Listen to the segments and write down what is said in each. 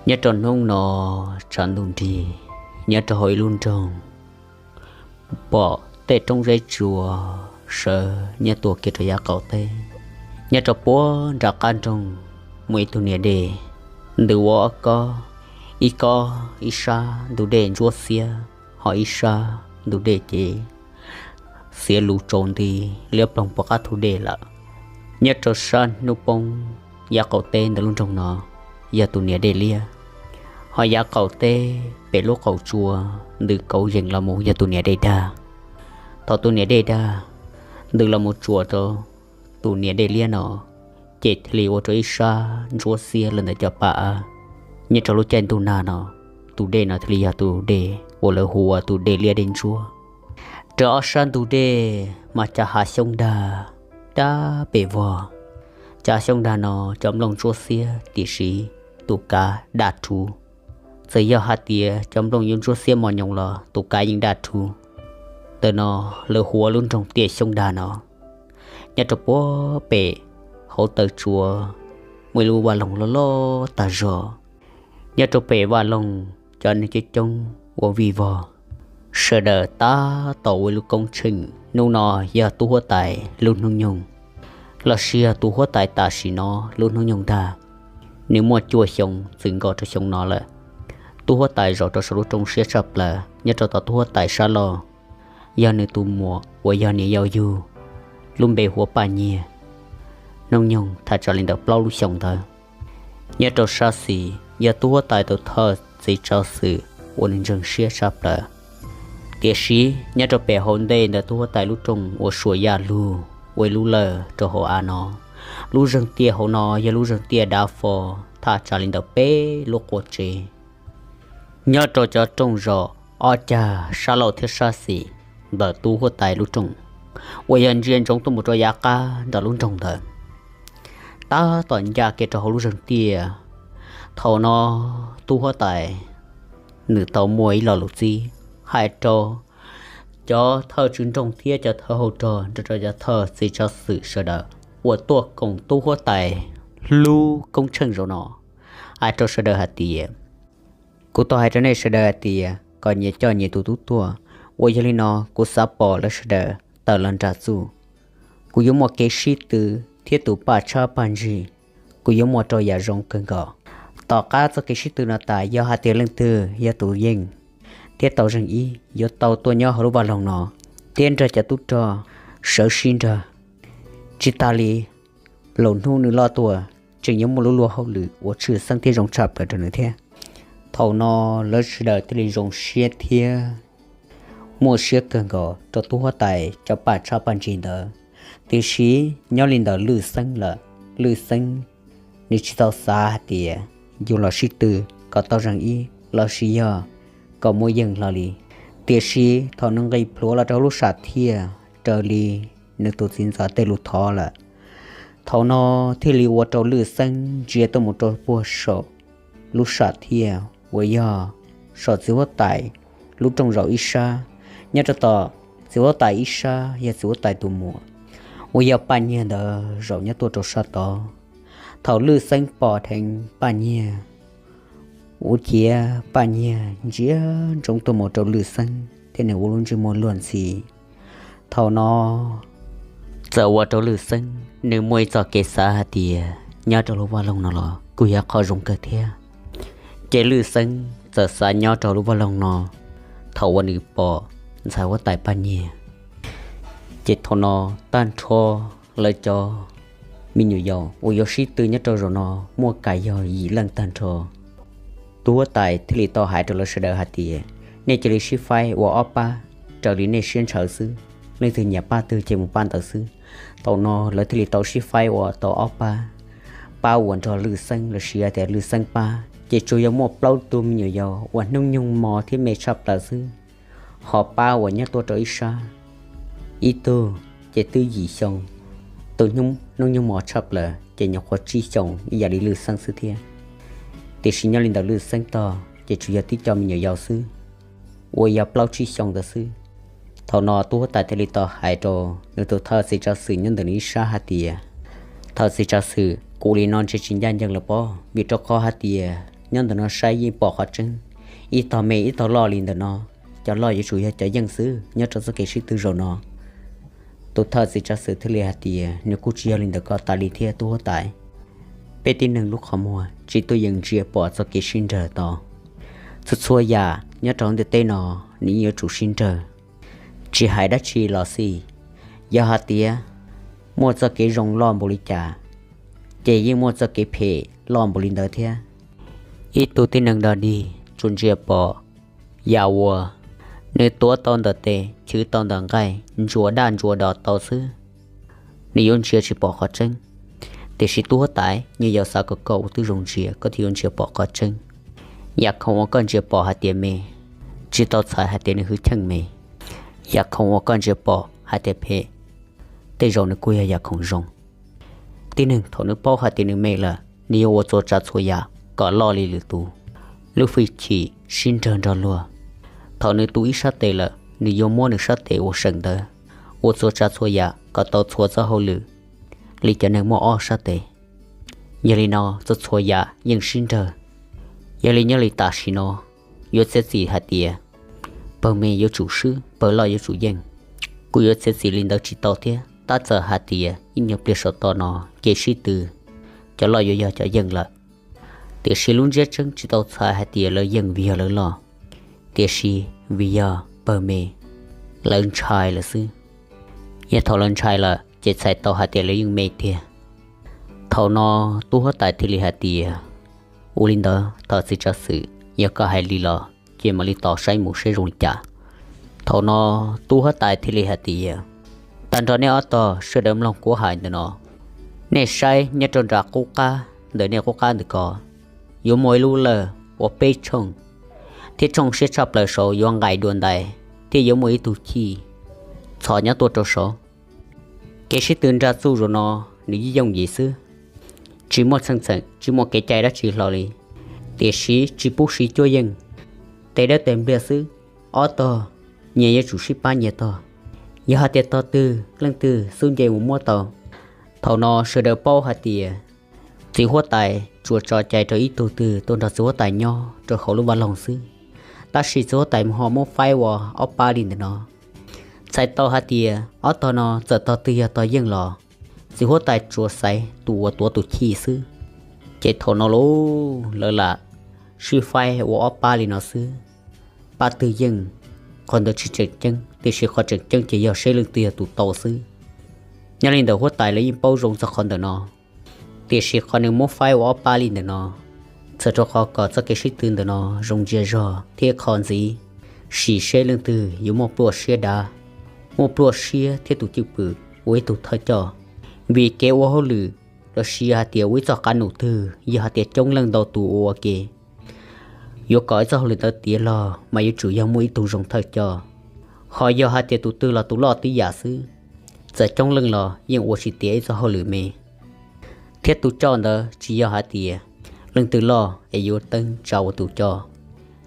Nyob rau hnub no tshav ntuj nrig, nyob rau hauv ib lub nroog pom tej roob zeb tsuas sawv nyob tuaj kiag rau yav qaum teb. Nyob rau puag nram qab nroog muaj ib tug niam dej ntws ua ob kob, ib kob ib sab ntug dej ntsuab xiab, ho ib sab ntug dej ces xiav lus tsaus nti liab ploog puag qab ntug dej lawm. Nyob rau sab hnub poob yav qaum teb ntawm lub nroog no yog tus niam dej liab, ho yav qaum teb pem lub qaum tsua ntws kauv yees los mus yog tus niam dej dag. Thaum tus niam dej dag ntws los mus tsuam rau tus niam dej liab no, ces thiaj li ua rau ib sab ntsuab xiab lawm ntawm cov paj av. Nyob rau lub caij ntuj nag no, tus dej no thiaj li yog tus dej uas lawv hu ua tus dej liab dej ntsuab. Raws ob sab ntug dej mas cov hav xyoob dag dab pes vog. Cov hav xyoob dag no cov nplooj ntsuab xiab tiam sis tus kav daj rhuv. Txawm yog hais tias cov nplooj yuav ntsuab xiab mos nyoos los tus kav yeej daj rhuv. Ntawm no lawv hu ua lub nroog tiaj xyoob dag no. Nyob rau puag pem hauv taw tsua muaj ib lub vaj loog loj loj tag zog. Nyob rau pem vaj loog cov neeg coob coob ua vij vog. Sawv daws tab tom ua ib lub koob tsheej, hnub no yog tub huab tais lub hnub nyoog, los sis yog tus huab tais tam sim no lub hnub nyoog ntag. Nws muaj cuaj xyoo txwm nkaus rau xyoo no lawm. Tub huab tais zaum rau saum lub rooj siab tshaj plaws. Nyob rau tom tub huab tais sab laug yog nws tus muam uas yog niam yau yug, lub npe hu ua Paj Nyiag, hnub nyoog thaj tsam li ntawm plaub lub xyoos ntawd. Nyob rau sab xis yog tub huab tais tus thawj txiv tsav xwm uas nws ntseeg siab tshaj plaws. Tiam sis nyob rau pem hauv ntej ntawm tub huab tais lub rooj ua suam yaj lug ua ib lub lawj rau hauv av no. Lub zeeg tiaj hauv no yog lub zeeg tiaj dav fo thaj tsam li ntawm peb lub qua tsev. Nyob rau cov rooj zos ob cag sab laug thiab sab xis ntawm tub huab tais lub rooj uas yog ntsia ntsoov tuaj mus rau yav qab ntawm lub nroog ntawd, tab tom ncaj kiag rau hauv lub zeeg tiaj. Thaum no tub huab tais nws tau muaj ib lo lus txib hais rau cov thawj tswv nroog thiab cov thawj hauv rog nrog rau cov thawj txiv tsav xwm sawv daws uas tuaj koom tub huab tais lub koob tsheej zaum no, hais rau sawv daws hais tias, kuv tau hais rau nej sawv daws hais tias kom nyias coj nyias tus tub tuaj, uas yog li no kuv xav pom lawv sawv daws tawm los nram txuj. Kuv yuav muaj kev sib tw thiab tus paj tshab paj ntsig, kuv yuav muaj rau yam zoo kawg nkaus. Tom qab txoj kev sib tw no tas, yog hais tias leej twg yog tus yeej thiab tau zeeg ib, yuav tau tuaj nyob hauv lub vaj loog no thiab nrog cov tub rog sawv sib nrog. Tsis tas li, lwm hnub nws loj tuaj tseem yuav muaj lub luag hauj lwm uas tshwj xeeb thiab zoo tshaj plaws rau nws thiab. Thaum no lawv sawv daws thiaj li zoo siab thiab muaj siab kawg nkaus rau tub huab tais cov paj tshab paj ntsig ntawd. Tiam sis nyob li ntawm Lwj Xeeb lawm, Lwj Xeeb nws tsis tau xav hais tias yus los sib tw kom tau zeeg ib los sis yog kom muaj yeej hlo li. Tiam sis thaum nws nqis plhuav los rau lub sam thiaj raws li nws tus txiv ntxawm tej lus thov lawm, thaum no thiaj li ua rau Lwj Xeeb ntsia tuaj mus rau puag saum lub sam thiaj uas yog saum txiv huab tais lub rooj zaum ib sab. Nyob rau tom txiv huab tais ib sab yog txiv huab tais tus muam uas yog Paj Nyiag ntawd zaum nyob tuaj rau sab tod. Thaum Lwj Xeeb pom dheev Paj Nyiag, ua ciav Paj Nyiag ntsia ntsoov tuaj mus rau Lwj Xeeb thiab nws ua lub ntsej muag luag ntxhi. Thaum no txawm ua rau Lwj Xeeb nws muaj ib txoj kev xav hais tias nyob rau lub vaj loog no los kuj yog qhov zoo kawg thiab. Ces Lwj Xeeb txawm xav nyob rau lub vaj loog no. Thaum uas nws pom ntxhais huab tais Paj Nyiag, ces thaum no tag nrho lawv cov me nyuam yaus uas yuav sib tw nyob rau zaum no muaj kas yog yim leej tag nrho. Tub huab tais thiaj li tau hais rau lawv sawv daws hais tias, nej cia li sib faib ua ob pab, raws li nej siab ntshaw xwb, leej twg nyiam pab twg ces mus pab ntawd xwb. Thaum no lawv thiaj li tau sib faib ua tau ob pab, pab uas nrog Lwj Xeeb los sis tias Lwj Xeeb pab ces tsuas yog muaj plaub tug me nyuam yaus uas hnub nyoog mos thiab me tshaj plaws xwb. Ho pab uas nyob tuaj rau ib sab, ib tug ces twb yim xyoo, tus hnub nyoog mos tshaj plaws ces nyuam qhuav tsib xyoo ib yam li Lwj Xeeb xwb thiab. Tiam sis nyob li ntawm Lwj Xeeb tog ces tsuas yog tib co me nyuam yaus xwb, uas yog plaub tsib xyoo ntawd xwb. Thaum no tub huab tais thiaj li tau hais rau nws tus thawj txiv tsav xwm nyob ntawm nws ib sab hais tias, thawj txiv tsav xwm, kuv li no ntshe tsis ncaj ncees lawm pob, vim rau qhov hais tias nyob ntawm no saib yeej pom qhov tseeb. Ib tog me ib tog loj li ntawm no, cov loj yuav tsum yog cov yeej xwb nyob rau txoj kev sib tw zaum no. Tus thawj txiv tsav xwm thiaj li hais tias, nws kuj tsis yog li ntawm ko tas li thiab tub huab tais. Peb tib neeg lub qhov muag tsis tuaj yeem ntsia pom txoj kev sib nrawg tau. Txhua txhua yam nyob rau ntiaj teb no, nws yeej yuav tsum sib nrawg. Tsis hais dab tsi los xij, yog hais tias muaj txoj kev zoo loj npaum li cas, ces yeej muaj txoj kev phem loj npaum li ntawd thiab. Ib tug tib neeg dog dig tsuas ntsia pom yam uas nws tuav tau ntawm tes, chwv tau ntawm nqaij, ntsuas daj ntsuas dos tau xwb, nws yuav ntsia tsis pom qhov tseeb. Tiam sis tub huab tais, yeej yog xav kom koj ua tib zoo ntsia, koj thiaj yuav ntsia pom qhov tseeb. Yam khoom uas koj ntsia pom hais tias me, tsis tau txhais hais tias nws hwj chim me. Yam khoom uas koj ntsia pom hais tias phem, tej zaum nws kuj yog yam khoom zoo. Tib neeg thaum nws paub hais tias nws me lawm, nws yuav ua txhua tsav txhua yam kom loj li lwm tus. Lub hwj chim sib nrawg nrog luag. Thaum nws tu ib sab tes lawm, nws yuav muab nws sab tes uas seem ntawd ua txhua tsav txhua yam kom tau txhua txoj hauj lwm li cov neeg muaj ob sab tes. Yog li no txhua txhua yam yeej sib nrawg. Yog li nyob li tam sim no, yuav txiav txim hais tias pawg me yuav tsum swb, pawg loj yuav tsum yeej. Kuv yuav txiav txim li ntawd tsis tau thiab, tab txawm hais tias ib nyuag pliag saum toj no kev sib tw, cov loj yuav yog cov yeej lawm. Tiam sis lub ntsiab tseeb tsis tau txhais hais tias lawv yeej vim yog lawv loj, tiam sis vim yog pawg me, lawv ntshai lawm xwb. Yog thaum lawv ntshai lawm ces txhais tau hais tias lawv yeej me tiag. Thaum no tub huab tais thiaj li hais tias, ua li ntawd thov txiv tsav xwm, yog koj hais li los ces mam li tos saib mus seb zoo li cas. Thaum no tub huab tais thiaj li hais tias, tag nrho nej ob tog sawv daws mloog kuv hais ntawm no. Nej saib nyob rau nram qub qab ntawm nej qub qab ntawm ko, yuav muaj ib lub lawj ua peb tshooj, thiab tshooj siab tshaj plaws saud yuav nqaim dua ntais, thiab yuav muaj ib tug chij txhos nyob tuaj rau saud. Kev sib tw nra txuj zaum no nws yeej yooj yim xwb, tsis muaj txheej txheem tsis muaj kev cai dab tsi hlo li, tiam sis tsis pub siv cuab yeej, tes dawb tes npliag xwb. Ob tog nyias yuav tsum sib pab nyias tog. Yog hais tias tog twg leej twg xub nce mus muab tau. Thaum no sawv daws paub hais tias txiv huab tais tsuas tso cai rau ib tug twg tuaj nrog txiv huab tais nyob rau hauv lub vaj loog xwb, tab sis txiv huab tais ho muab faib ua ob pab li ntawm no. Txhais tau hais tias ob tog no txawm tog twg yog tog yeej los txiv huab tais tsuas xaiv tus uas tuav tus chij xwb. Ces thaum no lauj, lawv lam sib faib ua ob pab li no xwb. Pab twg yeej, qhov ntawd tsis tseem ceeb, tiam sis qhov tseem ceeb ces yog seb leej twg yog tus tau xwb. Nyob li ntawm huab tais lawv yeej paub zoo txog qhov ntawm no, tiam sis qhov nws muab faib ua ob pab li ntawm no, txhawm rau qhov kom txoj kev sib tw ntawm no zoo ntsia zog thiab qhov ntxiv, sim seb leej twg yuav muaj pluaj siab dav, muaj pluaj siab thiab tus cwj pwm ua ib tug thawj coj. Vim kev ua hauj lwm los sis hais tias ua ib txoj qab num twg, yog hais tias coob leej ntau tus ua ua ke, yuav kom ib txoj hauj lwm ntawd tiav los mas yuav tsum yog muaj ib tug zoo thawj coj. Ho yog hais tias tus twg los tus loj tib yam xwb, txawm coob leej los yeej ua tsis tiav ib txoj hauj lwm me. Thiab tus coj ntawd tsis yog hais tias leej twg loj es yuav teeb tsa ua tus coj,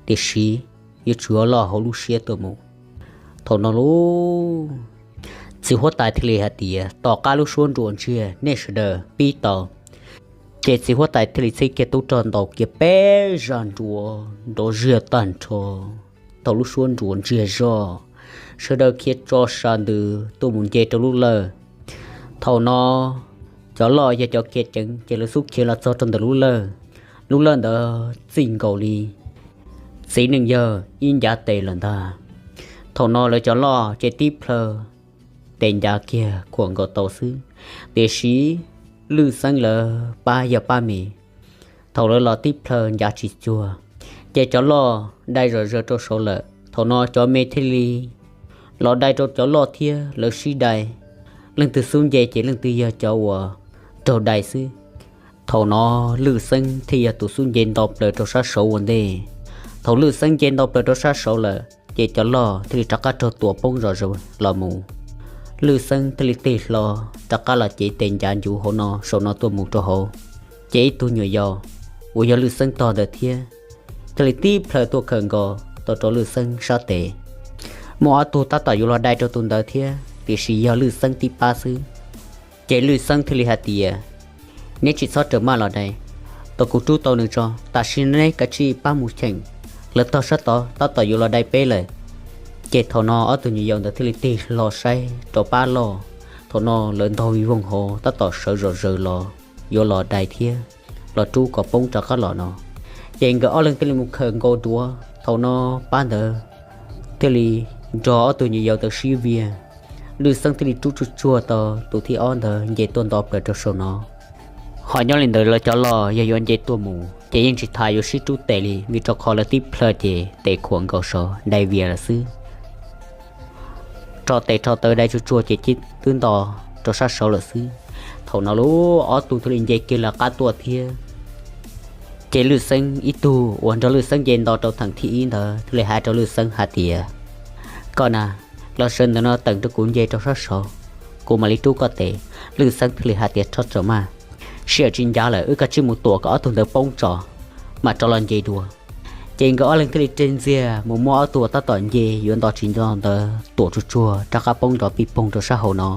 tiam sis yuav tsum loj hauv lub siab tuaj mus. Thaum no lauj, txiv huab tais thiaj li hais tias tom qab lub suab nruas ntsiag nej sawv daws pib tau. Ces txiv huab tais thiaj li txhib kiag tub rog ntaus kiag peb zaj nruas nrov ziag tag nrho. Thaum lub suab nruas ntsiag zog, sawv daws khiav tso sa ntws tuaj mus nce rau lub lawj. Thaum no cov loj yog cov khiav ceev ces lawv xub khiav los txog rau ntawm lub lawj. Lub lawj ntawd txij nkaus li txiv neej yawg ib ncav tes lawm ntag. Thaum no lawv cov loj ces tib plhaw tes ncav kiag khuam nkaus tau xwb, tiam sis Lwj Xeeb lawv pab yog pab me. Thaum lawv los tib plhaw ncav tsis cuag, ces cov loj dai zom zaws rau saud lawm. Thaum no cov me thiaj li los dai rau cov loj thiab lawv sib dai. Leej twg xub nce ces leej twg yog cov uas raug dai xwb. Thaum no Lwj Xeeb thiaj yog tus xub nce nto plaws rau sab saud ua ntej. Thaum Lwj Xeeb nce nto plaws rau sab saud lawm ces cov loj thiaj li rov qab raug tua poob zom zaws los mus. Lwj Xeeb thiaj li tig hlo rov qab los cev tes ncav ncuv hauv no saum no tuaj mus rau hauv. Ces ib tug nyuam yaus uas yog Lwj Xeeb tog ntawd thiab thiaj li tib plhaw tuaj khaws nkaus tau rau Lwj Xeeb sab tes. Muaj ob tug tab tom yuav los dai rau tus ntawd thiab, tiam sis yog Lwj Xeeb tib pab xwb. Ces Lwj Xeeb thiaj li hais tias, neb tsis txhob raws maj los dai, Tau kuv rub tau nws tso, tam sim no neb kav tsij pab mus cheem, lawv tog sab tod tab tom yuav los dai peb lawm. Ces thaum no ob tug nyuam yaus ntawd thiaj li tig hlo saib rau pab loj. Thaum no lawv ntaug vij voog hauv tab tom sawv zom zaws los yuav los dai thiab los rub kom poob rov qab los no. Ces nkawd ob leeg thiaj li mus khaws nkaus duav. Thaum no pab ntawd thiaj li nrog ob tug nyuam yaus ntawd sib viag. Lwj Xeeb thiaj li rub tsuj tsuag tau tus thib ob ntawd nce tuaj nto plaws rau saum no. Ho nyob li ntawd lawv cov loj yog yuav nce tuaj mus ces yeej tsis tas yuav sib rub tes li, vim rau qhov lawv tib plhaw ces tes khuam nkaus saud dai vias lawm xwb. Rho tes rho taw dai tsuj tsuag ces twb nto rau sab saud lawm xwb. Thaum no lub ob tug thiaj li nce kiag lawv qab tuaj thiab. Ces Lwj Xeeb ib tug uas nrog Lwj Xeeb nce nto rau theem thib ib ntawd thiaj li hais rau Lwj Xeeb hais tias, koj na, los sawv ntawm no teem rau kuv nce rau sab saud, kuv mam li rub koj tes. Lwj Xeeb thiaj li hais tias, txhob txaus maj, sij hawm tsis ncav lawm, wb kav tsij mus tuam kom ob tug ntawd poob tso mam rov los nce dua. Ces nkawd ob leeg thiaj li reg ntxiag mus muab ob tug uas tab tom nce yuav nto tsis nto ntawd tuam tsuj tsuag rov qab poob nrov pij poog rau sab hauv no.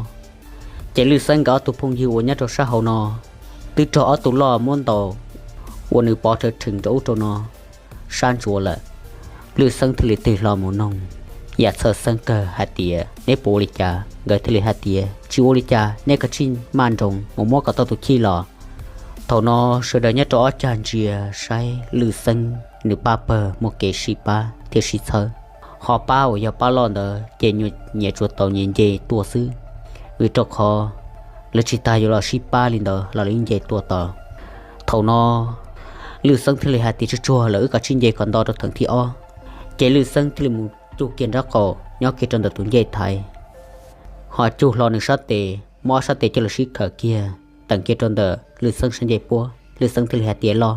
Ces Lwj Xeeb nkawd ob tug phooj ywg uas nyob rau sab hauv no twb raug ob tug loj muab ntaus ua nws pov rhawv rhees rau ub rau no sab ntsuav lawm. Lwj Xeeb thiaj li tig hlo mus noog yam txhawj xeeb kawg hais tias, neb puas ua li cas? Nkawd thiaj li hais tias, tsis ua li cas, neb kav tsij maj nroos mus muab kom tau tus chij los. Thaum no sawv daws nyob rau ob cag ntsia saib Lwj Xeeb nws pab pawg muaj kev sib pab thiab sib txhawb. Ho pab uas yog pab loj ntawd ces nyias tsuas tau nyias nce tuaj xwb, vim rau qhov lawv tsis tas yuav los sib pab li ntawd los lawv nce tuaj tau. Thaum no Lwj Xeeb thiaj li hais tias, tsuj tsuag lawm, wb kav tsij nce kom nto rau theem thib ob. Ces Lwj Xeeb thiaj li mus cug kiag nraub qaum nyob kiag rau ntawm tus ncej thaiv, ho cug hlo nws sab tes, muab ob sab tes coj los sib khaws kiag teem kiag rau ntawm Lwj Xeeb sab ncej puab. Lwj Xeeb thiaj li hais tias, los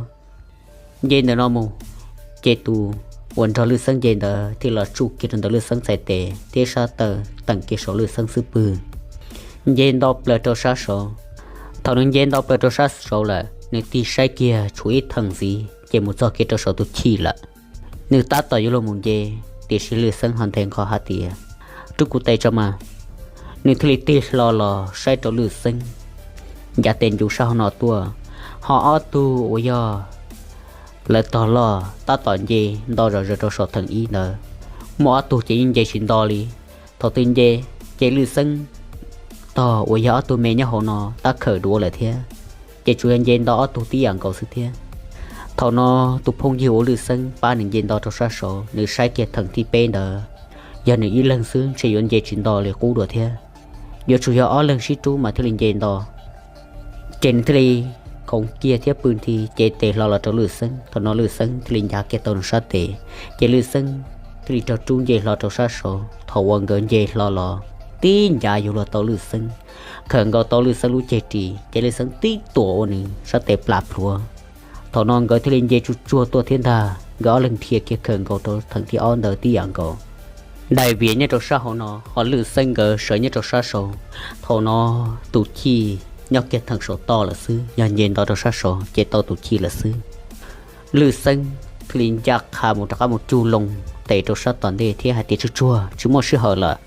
nce ntawm no mus. Ces tus uas nrog Lwj Xeeb nce ntawd thiaj los tsuj kiag rau ntawm Lwj Xeeb txhais tes thiab sab taw teem kiag saum Lwj Xeeb xub pwg, nce nto plaws rau sab saud. Thaum nws nce nto plaws rau sab saud lawm, nws tig saib kiag tshuav ib theem ntxiv ces mus txog kiag rau saum tus chij lawm. Nws tab tom yuav luag mus nce, tiam sis Lwj Xeeb ho nthe nqho hais tias, rub kuv tes tso mas. Nws thiaj li tig hlo los saib rau Lwj Xeeb ncav tes ncuv sab hauv no tuaj, ho ob tug uas yog lawv tog loj tab tom nce nto zom zaws rau saum theem ib ntawd, muaj ob tug ces yeej nce tsis nto li. Thaum twg nce ces Lwj Xeeb tog uas yog ob tug me nyob hauv no tab khawm duav lawm thiab, ces tsuas yog nce nto ob tug tib yam nkaus xwb thiab. Thaum no tus phooj ywg uas Lwj Xeeb pab nws nce nto rau sab saud, nws saib kiag theem thib peb ntawd, yog nws ib leeg xwb ntshe yuav nce tsis nto li qub dua thiab, yuav tsum yog ob leeg sib rub mas thiaj li nce nto. Ces nws thiaj li khoov kiag thiab pw nthi cev tes hlo los rau Lwj Xeeb. Thaum no Lwj Xeeb thiaj li ncav kiag tau nws sab tes, ces Lwj Xeeb thiaj li raug rub nce hlo rau sab saud. Thaum uas nkawd nce hlo los tib ncav yuav luag tau Lwj Xeeb, khawm nkaus tau Lwj Xeeb lub ceg ris, ces Lwj Xeeb tib tuam ua nws sab tes plam plhuav. Thaum no nkawd thiaj li nce tsuj tsuag tuaj thiab ntag, nkawd ob leeg dhia kiag khawm nkaus rau theem thib ob ntawd tib yam nkaus. Dai vias nyob rau sab hauv no, ho Lwj Xeeb nkawd sawv nyob rau sab saud. Thaum no tus chij nyob kiag theem saum toj lawm xwb, yog nce nto rau sab saud ces tau tus chij lawm xwb. Lwj Xeeb thiaj li ncaj qha mus rov qab mus cug loo tes rau sab tom ntej thiab hais tias, tsuj tsuag, tsis muaj sij hawm lawm,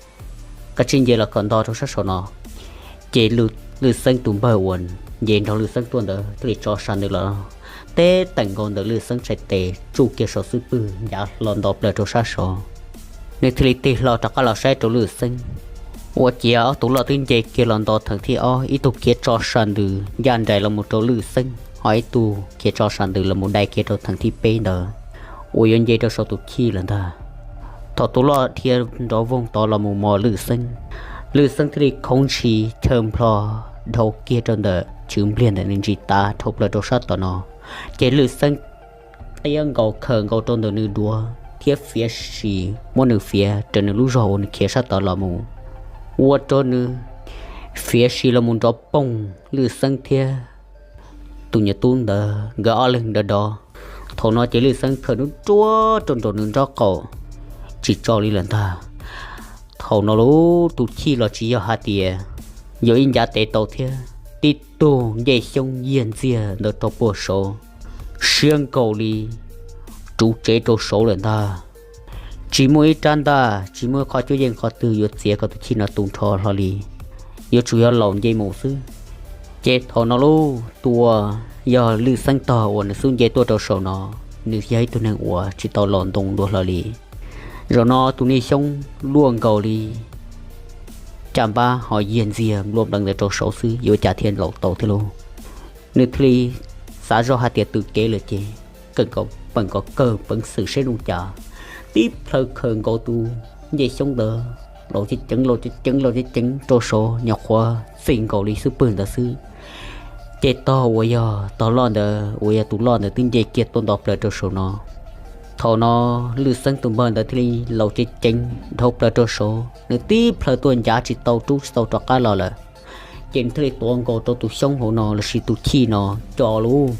koj tsis nce los kom nto rau sab saud no. Ces Lwj Xeeb tus npawg uas nce nrog Lwj Xeeb tuaj ntawd thiaj li tso sa ntws los teb teem nkaus ntawm Lwj Xeeb txhais tes tsuj kiag saum xub pwg ncav hlo nto plaws rau sab saud. Nws thiaj li tig hlo rov qab los saib rau Lwj Xeeb, ua ciav ob tug loj twb nce kiag los nto theem thib ob, ib tug khiav tso sa ntws ncaj nraim los mus rau Lwj Xeeb, ho ib tug khiav tso sa ntws los mus dai kiag rau theem thib peb ntawd uas yuav nce rau saum tus chij lawm ntag. Thaum tus loj dhia nrov voog tod los mus mos Lwj Xeeb, Lwj Xeeb thiaj li khoov ntshis chaw nplho dhau kiag rau ntawm chwv npliag ntawm nws ntsis tav dhau plaws rau sab tom no. Ces Lwj Xeeb qia nkaus khawm nkaus rau ntawm nws duav thiab fiav sim muab nws fiav raws nws lub zog uas nws khiav sab tod los mus, ua rau nws fiav sim los mus nrov poog Lwj Xeeb thiab tus nyuam tub ntawd nkawd ob leeg dov dov. Thaum no ces Lwj Xeeb khawm nruab nruab rau nraum nws nraub qaum tsis tso li lawm ntag. Thaum no lub tus chij los tsis yog hais tias yog ib ncav tes tau thiab, tib tug ncej xyoob yiag ntxiag ntawd rau puag saud, siab nkaus li ruv tsev rau saud lawm ntag. Tsis muaj ib rab ntaj, tsis muaj qhov cuab yeej qhov twg yuav txiav kom tus chij no tu nrho hlo li, yuav tsum yog laum nce mus xwb. Ces thaum no lub tus uas Yog Lwj Xeeb tog uas nws xub nce tuaj rau saum no, nws yog ib tug neeg uas tsis tau los ntoo dua hlo li. Zaum no tus niag xyoob luaj nkaus li caj npab ho yiag ntxiag nplua npleev ntawd rau saud xwb, yuav cas thiaj laus tau thiab lauj. Nws thiaj li xav zoj hais tias twb kev lawm ces kawm kom peem kom kawg peev xwm seb zoo cas, tib plhaw khaws nkaus tus ncej xyoob ntawd, laus ceev ceev, laus ceev ceev, laus ceev ceev rau saud, nyuam qhuav txij nkaus li xub pwg ntawd xwb. Ces tog uas yog tog loj ntawd, uas yog tus loj ntawd twb nce kiag tuaj nto plaws rau saud no. Thaum no Lwj Xeeb tus npawg ntawd thiaj li laus ceev ceev dhau plaws rau saud, nws tib plhaw tuaj ncav tsis tau, rub tsis tau rov qab los lawm. Ces nws thiaj li tuav nkaus rau tus xyoob hauv no lossis tus chij no co lauj.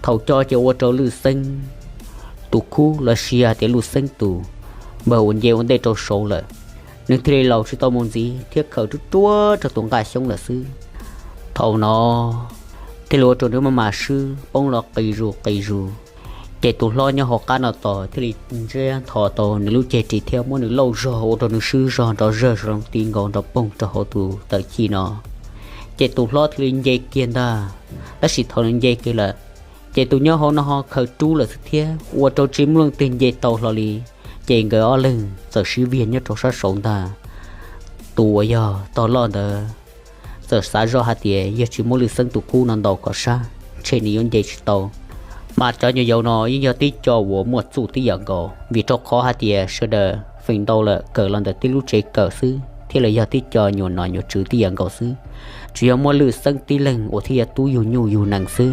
Thaum co ces ua rau Lwj Xeeb tus khub lossis hais tias Lwj Xeeb tus npawg uas nce ua ntej rau saud lawm, nws thiaj li laus tsis tau mus ntxiv thiab khaws ruaj ruaj rau tus nqaj xyoob lawm xwb. Thaum no thiaj li ua rau nws maj mam swb poob los qis zus qis zus. Ces tus hlob nyob hauv qab no tos thiaj li ntsiab ntho tau nws lub ceg ris thiab muab nws lauj zog ua rau nws swb zog nrov zawg saum loo tiv nkaus nrov poog rau hauv tus tawm chij no. Ces tus hlob thiaj li nce kiag ntag, tab sis thaum nws nce kiag lawm, ces tus nyob hauv no ho khaws rub lawm xwb thiab ua rau tsis muaj leej twg nce tau hlo li. Ces nkawd ob leeg txawm sib viag nyob rau sab saud ntag. Tus uas yog tog loj ntawd txawm xav zoj hais tias yog tsis muab Lwj Xeeb tus khub no ntaus kom sab, ntshe nws yuav nce tsis tau. Mas cov nyuam yaus no yeej yog tib co uas muaj txuj tib yam nkaus, vim rau qhov hais tias sawv daws feem ntau lawm kawm los ntawm tib lub tsev kawm xwb thiab lawv yog tib co nyuam nom nyuam tswv tib yam nkaus xwb. Tsuas yog muaj Lwj Xeeb tib leeg uas thiaj yog tub yug nyuj yug nees xwb.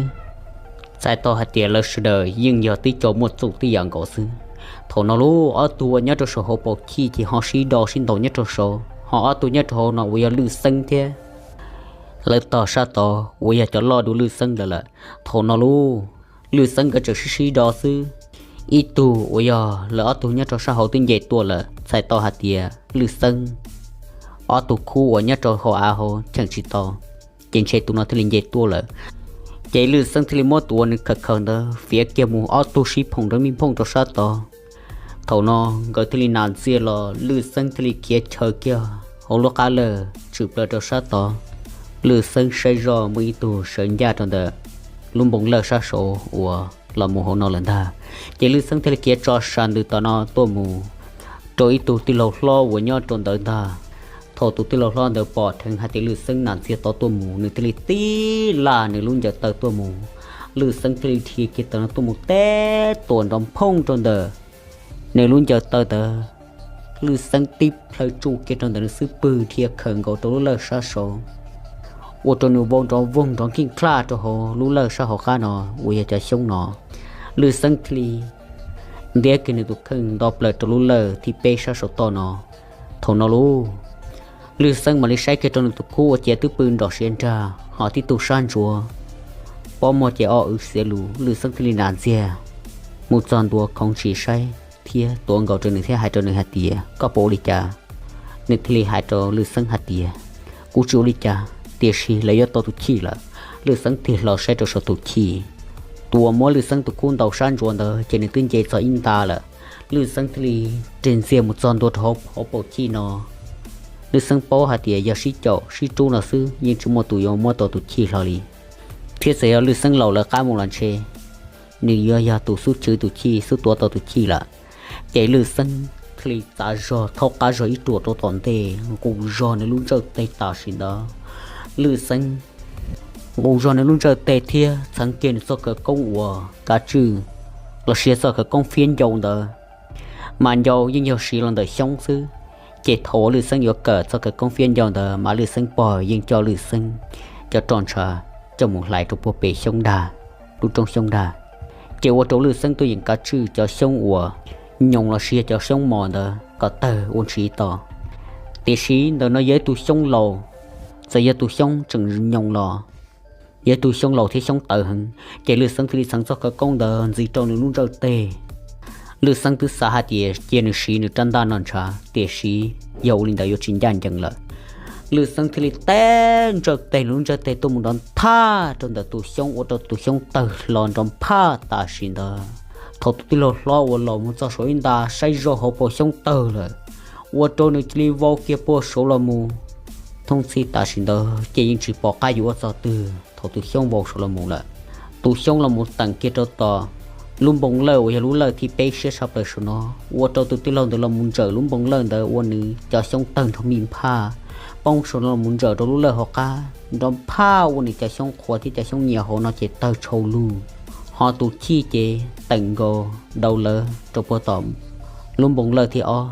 Txhais tau hais tias lawv sawv daws yeej yog tib co muaj txuj tib yam nkaus xwb. Thaum no lauj, ob tug uas nyob rau saum hauv paus chij ces ho sib do sib ntaus nyob rau saud, ho ob tug nyob rau hauv no uas yog Lwj Xeeb thiab lawv tog sab tod uas yog cov loj dua Lwj Xeeb lawm lawm. Thaum no lauj, Lwj Xeeb nkawd tseem sib sib do xwb. Ib tug uas yog lawv ob tug nyob rau sab hauv twb nce tuaj lawm, txhais tau hais tias Lwj Xeeb ob tug khub uas nyob rau hauv av hauv cheem tsis tau, ces ntshe tus no thiaj li nce tuaj lawm. Ces Lwj Xeeb thiaj li muab tus uas nws khaws khaws ntawd fiav kiag mus, ob tug sib phoom nrov mij nphooj rau sab tod. Thaum no nkawd thiaj li nas ntxiag los, Lwj Xeeb thiaj li khiav chaw kiag hauv lub qab lawj tshwm plaws rau sab tod. Lwj Xeeb saib zoj muaj ib tug sawv ncaj rau ntawm lub npoo lawj sab saud uas los mus hauv no lawm ntag. Ces Lwj Xeeb thiaj li khiav tso sa ntws tom no tuaj mus rau ib tug tij laug hlob uas nyob rau ntawd ntag. Thaum tus tij laug hlob ntawd pom dheev hais tias Lwj Xeeb nas ntxiag tod tuaj mus, nws thiaj li tib laj nws lub ncaws taw tuaj mus. Lwj Xeeb thiaj li dhia kiag tom no tuaj mus teb tuam nrov nphooj rau ntawm nws lub ncaws taw ntawd. Lwj Xeeb tib plhaw tsuj kiag rau ntawm nws xub pwg dhia khaws nkaus rau lub lawj sab saud, ua rau nws vau nrov voog nrov nkij nklaj rau hauv lub lawj sab hauv qab no uas yog cov xyoob no. Lwj Xeeb thiaj li ntiab kiag nws tus kheej nto plaws rau lub lawj thib peb sab saum toj no. Thaum no lauj, Lwj Xeeb mam li saib kiag rau nws tus khub uas ciav twb pw nrom siav nrag ho tib tug sab ntsuav, pob muag ces o wv xiav lus. Lwj Xeeb thiaj li nas ntxiag mus txog ntua khoov tsis saib thiab tuav nkaus rau nws thiab hais rau nws hais tias, koj puas ua li cas? Nws thiaj li hais rau Lwj Xeeb hais tias, kuv tsis ua li cas, tiam sis lawv yuav tau tus chij lawm. Lwj Xeeb tig hlo saib rau saum tus chij, tus uas muab Lwj Xeeb tus khub ntaus sab ntsuav ntawd ces nws twb nce txog ib nta lawm. Lwj Xeeb thiaj li rig ntxiag mus txog ntua rau hauv paus chij no. Lwj Xeeb paub hais tias yog sib caum sib rub no xwb yeej tsis muaj tus yuav muab tau tus chij hlo li, thiab txawm yog Lwj Xeeb laus lawv qab mus los ntshe nws yuav yog tus xub chwv tus chij, xub tuav tau tus chij lawm. Ces Lwj Xeeb thiaj li txav zog thaub qab zog ib ruam rau tom ntej, nqus zog nws lub ntsawj teg tam sim ntawd. Lwj Xeeb nqus zog nws lub ntsawj teg thiab txheev kiag nws txoj khawv koob uas kav tswj los sis txoj khawv koob fiab ncau ntawd. Mas ncau yeej yog siv los ntawm xyoob xwb, ces thaum uas Lwj Xeeb yuav kawm txoj khawv koob fiab ncau ntawd mas Lwj Xeeb pog yeej coj Lwj Xeeb cov roj ntsha coj mus hlais rau puag pem xyoob dag, lub roob xyoob dag. Ces ua rau Lwj Xeeb tuaj yeem kav tswj cov xyoob uas nyoos los sis yog cov xyoob mos ntawd kom tawg ua ntsis to. Tiam sis ntawm no yog ib tug xyoob laus, txawm yog tus xyoob tseem nyoos los yog ib tug xyoob laus thiab xyoob tawv heev, ces Lwj Xeeb thiaj li txheev txoj khawv koob ntawd ntxiv rau nws lub ntsawj teg. Lwj Xeeb twb xav hais tias cia nws siv nws rab ntaj noj ntshav, tiam sis yog ua li ntawd yuav tsis ncaj ncees lawm. Lwj Xeeb thiaj li teb ntsawj teg, nws lub ntsawj teg tuaj mus nrov nthaj rau ntawm tus xyoob ua rau tus xyoob tawg hlo nrov nphaj tam sim ntawd. Thaum tus tij laug hlob uas los mus txog saum ib nta saib zoj hauv paus xyoob tawg lawm, ua rau nws cia li vau kiag puag saud los mus. Thooj txhij tam sim ntawd ces yeej tsis pom qab yuav ua txog twg thaum tus xyoob vau saud los mus lawm. Tus xyoob los mus teem kiag rau tom lub npoo lawj uas yog lub lawj thib peb siab tshaj plaws saum no, ua rau tus tij laug ntawd los mus ntsawm lub npoo lawj ntawd ua nws cov xyoob tawg nrov npij nphaj, poob saum no los mus ntsawm rau lub lawj hauv qab nrov nphaj ua nws cov xyoob qhuav thiab cov xyoob nyias hauv no ces tawg tshau lug. Ho tus chij ces teem nkaus daus lawv rau puag tom lub npoo lawj thib ob,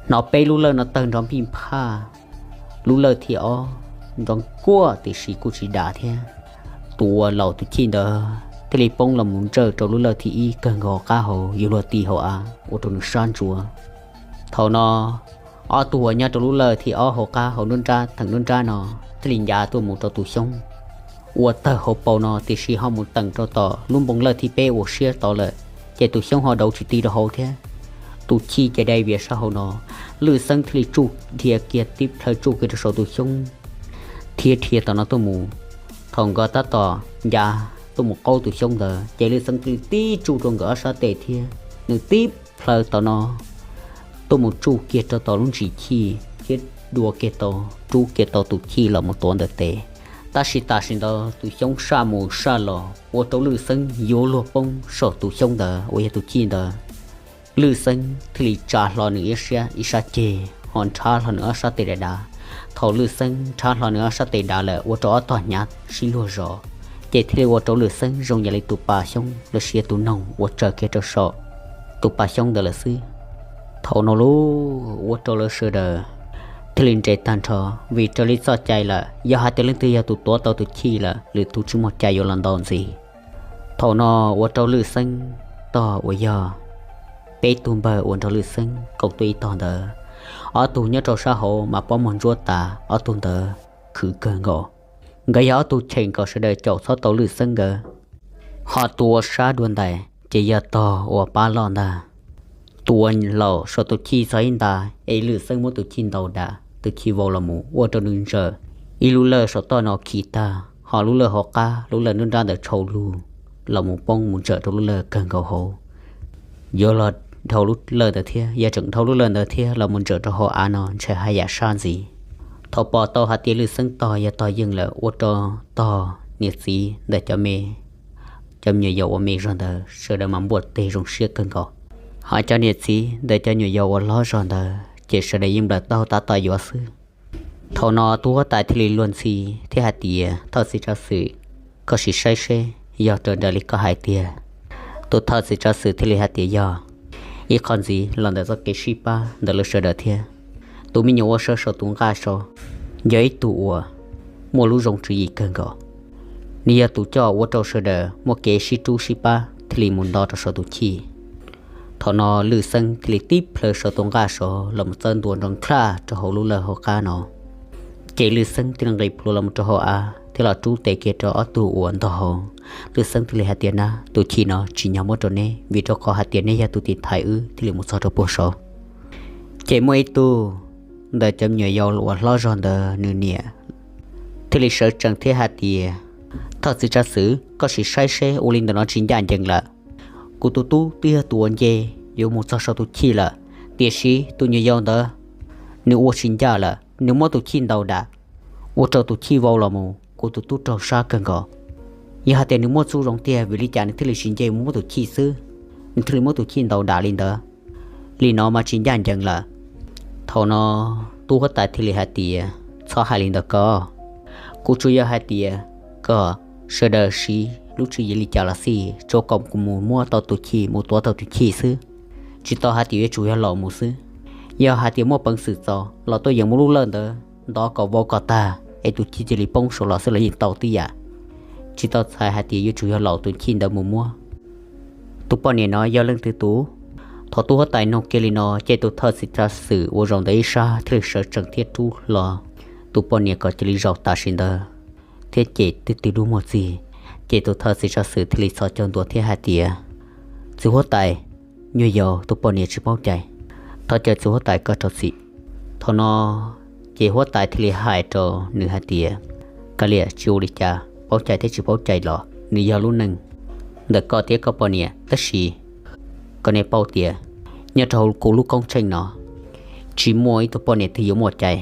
hnov peb lub lawj no tawg nrov npij nphaj, lub lawj thib ob nrov nkuaj tiam sis kuj tsis dam thiab. Tus uas laus tus chij ntawd thiaj li poob los mus ntsawm rau lub lawj thib ib kawg nkaus qab hauv yuav luag ti hauv av ua rau nws sab ntsuav. Thaum no ob tug uas nyob rau lub lawj thib ob hauv qab hauv nruab nrab theem nruab nrab no thiaj li ncav tuaj mus rau tus xyoob uas tawg hauv paus no tiam sis ho mus teem rau tom lub npoo lawj thib peb uas siab tod lawm, ces tus xyoob ho daus tsis ti rau hauv thiab. Tus chij ces dai vias sab hauv no, Lwj Xeeb thiaj li tsuj dhia kiag tib plhaw tsuj kiag rau saum tus xyoob thiab dhia tom no tuaj mus. Thaum nkawd tab tom ncav tuaj mus qaub tus xyoob ntawd ces Lwj Xeeb thiaj li tib tsuj rau nkawd ob sab tes thiab nws tib plhaw tom no tuaj mus tsuj kiag rau tom lub ntsis chij thiab dua kiag tau, rub kiag tau tus chij los mus tuav ntawm tes. Tab sis tam sim ntawd tus xyoob saj mus saj los ua rau Lwj Xeeb yuav luag poob saum tus xyoob ntawd uas yog tus chij ntawd. Lwj Xeeb thiaj li tsa hlo nws ib sab ceg ho nrhav hlo nws ob sab tes dav dav. Thaum Lwj Xeeb nrhav hlo nws ob sab tes dav lawm ua rau ob tog hnyav sib luag zos, ces thiaj li ua rau Lwj Xeeb zoo yam li tus pas xyoob los sis tus noog uas tsaws kiag rau saum tus pas xyoob ntawd lawm xwb. Thaum no lauj, ua rau lawv sawv daws thiaj li nres tag nrho, vim raws li txoj cai lawm yog hais tias leej twg yog tus tuav tau tus chij lawm, lwm tus tsis muaj cai yuav los ntaus ntxiv. Thaum no ua rau Lwj Xeeb tog uas yog peb tug npawg uas nrog Lwj Xeeb koom tuaj ib tog ntawd, ob tug nyob rau sab hauv mas pob muag ntsuab tas, ob tug ntawd khwv kawg nkaus. Nkawd yog ob tug cheem kom sawv daws caum txhob tau Lwj Xeeb nkawd. Ho tus uas sab dua ntais ces yog tog uas pab loj ntag. Tus uas laus saum tus chij txog ib nta, es Lwj Xeeb muab tus chij ntaus dam, tus chij vau los mus ua rau nws ntsawm ib lub lawj saum toj no khi tag, ho lub lawj hauv qab, lub lawj nruab nrab ntawd tshau lug los mus poob mus ntsawm rau lub lawj kawg nkaus hauv. Yuav los dhau lub lawj ntawd thiab, yog tseem dhau lub lawj ntawd thiab los mus ntsawm rau hauv av no ntshai haj yam sab ntxiv. Thaum pom tau hais tias Lwj Xeeb tog yog tog yeej lawm, ua rau tog niam txiv ntawm cov me, cov me nyuam yaus uas me zog ntawd sawv daws mas npuaj teg zoo siab kawg nkaus. Ho cov niam txiv ntawm cov nyuam yaus uas hlob zog ntawd ces sawv daws yeej nplawm taub hau tab tom yuav xwb. Thaum no tub huab tais thiaj li luag ntxhi thiab hais tias, Thawj txiv tsav xwm, koj sim saib seb yog raws nraim li koj hais tiag. Tus thawj txiv tsav xwm thiaj li hais tias, Yog. Ib qho ntxiv los ntawm txoj kev sib pab ntawm lawv sawv daws thiab, tus me nyuam uas sawv saum tus nqaj so yog ib tug uas muaj lub zoo tswv yim kawg nkaus. Nws yog tus coj ua rau sawv daws muaj kev sib rub sib pab thiaj li mus nto rau saum tus chij. Thaum no Lwj Xeeb thiaj li tib plhaw saum tus nqaj so los mus txawb ntua nrov nklaj rau hauv lub lawj hauv qab no. Ces Lwj Xeeb thiaj li nqis plhuav los mus rau hauv av thiab los rub tes kiag rau ob tug uas ntog hauv. Lwj Xeeb thiaj li hais tias, Nab, tus chij no tsim nyog muab rau neb, vim rau qhov hais tias neb yog tus tiv thaiv wb thiaj li mus txog rau puag saud. Ces muaj ib tug ntawm cov me nyuam yaus uas hlob zog ntawd nws niam thiaj li sawv tsees thiab hais tias, Thawj txiv tsav xwm, koj sim saib seb ua li ntawm no tsis ncaj ncees lawm. Kuv tus tub twb yog tus uas nce yuav mus txog saum tus chij lawm, tiam sis tus nyuam yaus ntawd nws ua tsis ncaj lawm, nws muab tus chij ntaus dam, ua rau tus chij vau los mus, kuv tus tub raug sab kawg nkaus. Yog hais tias nws muaj txuj zoo tiag, vim li cas nws thiaj li tsis nce mus muab tus chij xwb, nws thiaj li muab tus chij ntaus dam li ntawd? Li no mas tsis ncaj ncees lawm. Thaum no tub huab tais thiaj li hais tias, Txhob hais li ntawd ko. Kuv tsuas yog hais tias kom sawv daws siv lub tswv yim li cas los xij, tsuav kom kuv mus muab tau tus chij, mus tuav tau tus chij xwb, tsis tau hais tias yuav tsum yog laus mus xwb. Yog hais tias muaj peev xwm txaus los tuaj yeem muab lub lawj ntawd ntov kom vau kom tag es tus chij cia li poob saud los xwb los yeej tau tib yam. Tsis tau txhais hais tias yuav tsum yog laus tus chij ntawd mus muab. Tus poj niam no yog leej twg tus? Thaum tub huab tais nug kiag li no ces tus thawj txiv tsav xwm uas zaum ntawm ib sab thiaj li sawv tsees thiab rub hlo tus poj niam kom cia li zaum tam sim ntawd thiab cem twb twb dub muag txig. Ces tus thawj txiv tsav xwm thiaj li txhos caug ntua thiab hais tias, Txiv huab tais, nyuag yaus tus poj niam tsis paub cai, thov caw txiv huab tais koj rau txim. Thaum no ces huab tais thiaj li hais rau nws hais tias, Kav liam, tsis ua li cas, paub cai thiab tsis paub cai los nws yog lub neej ntawm koj thiab koj poj niam, tab sis koj nej paub tias nyob rau hauv kuv lub koob tsheej no tsis muaj ib tug poj niam twg yuav muaj cai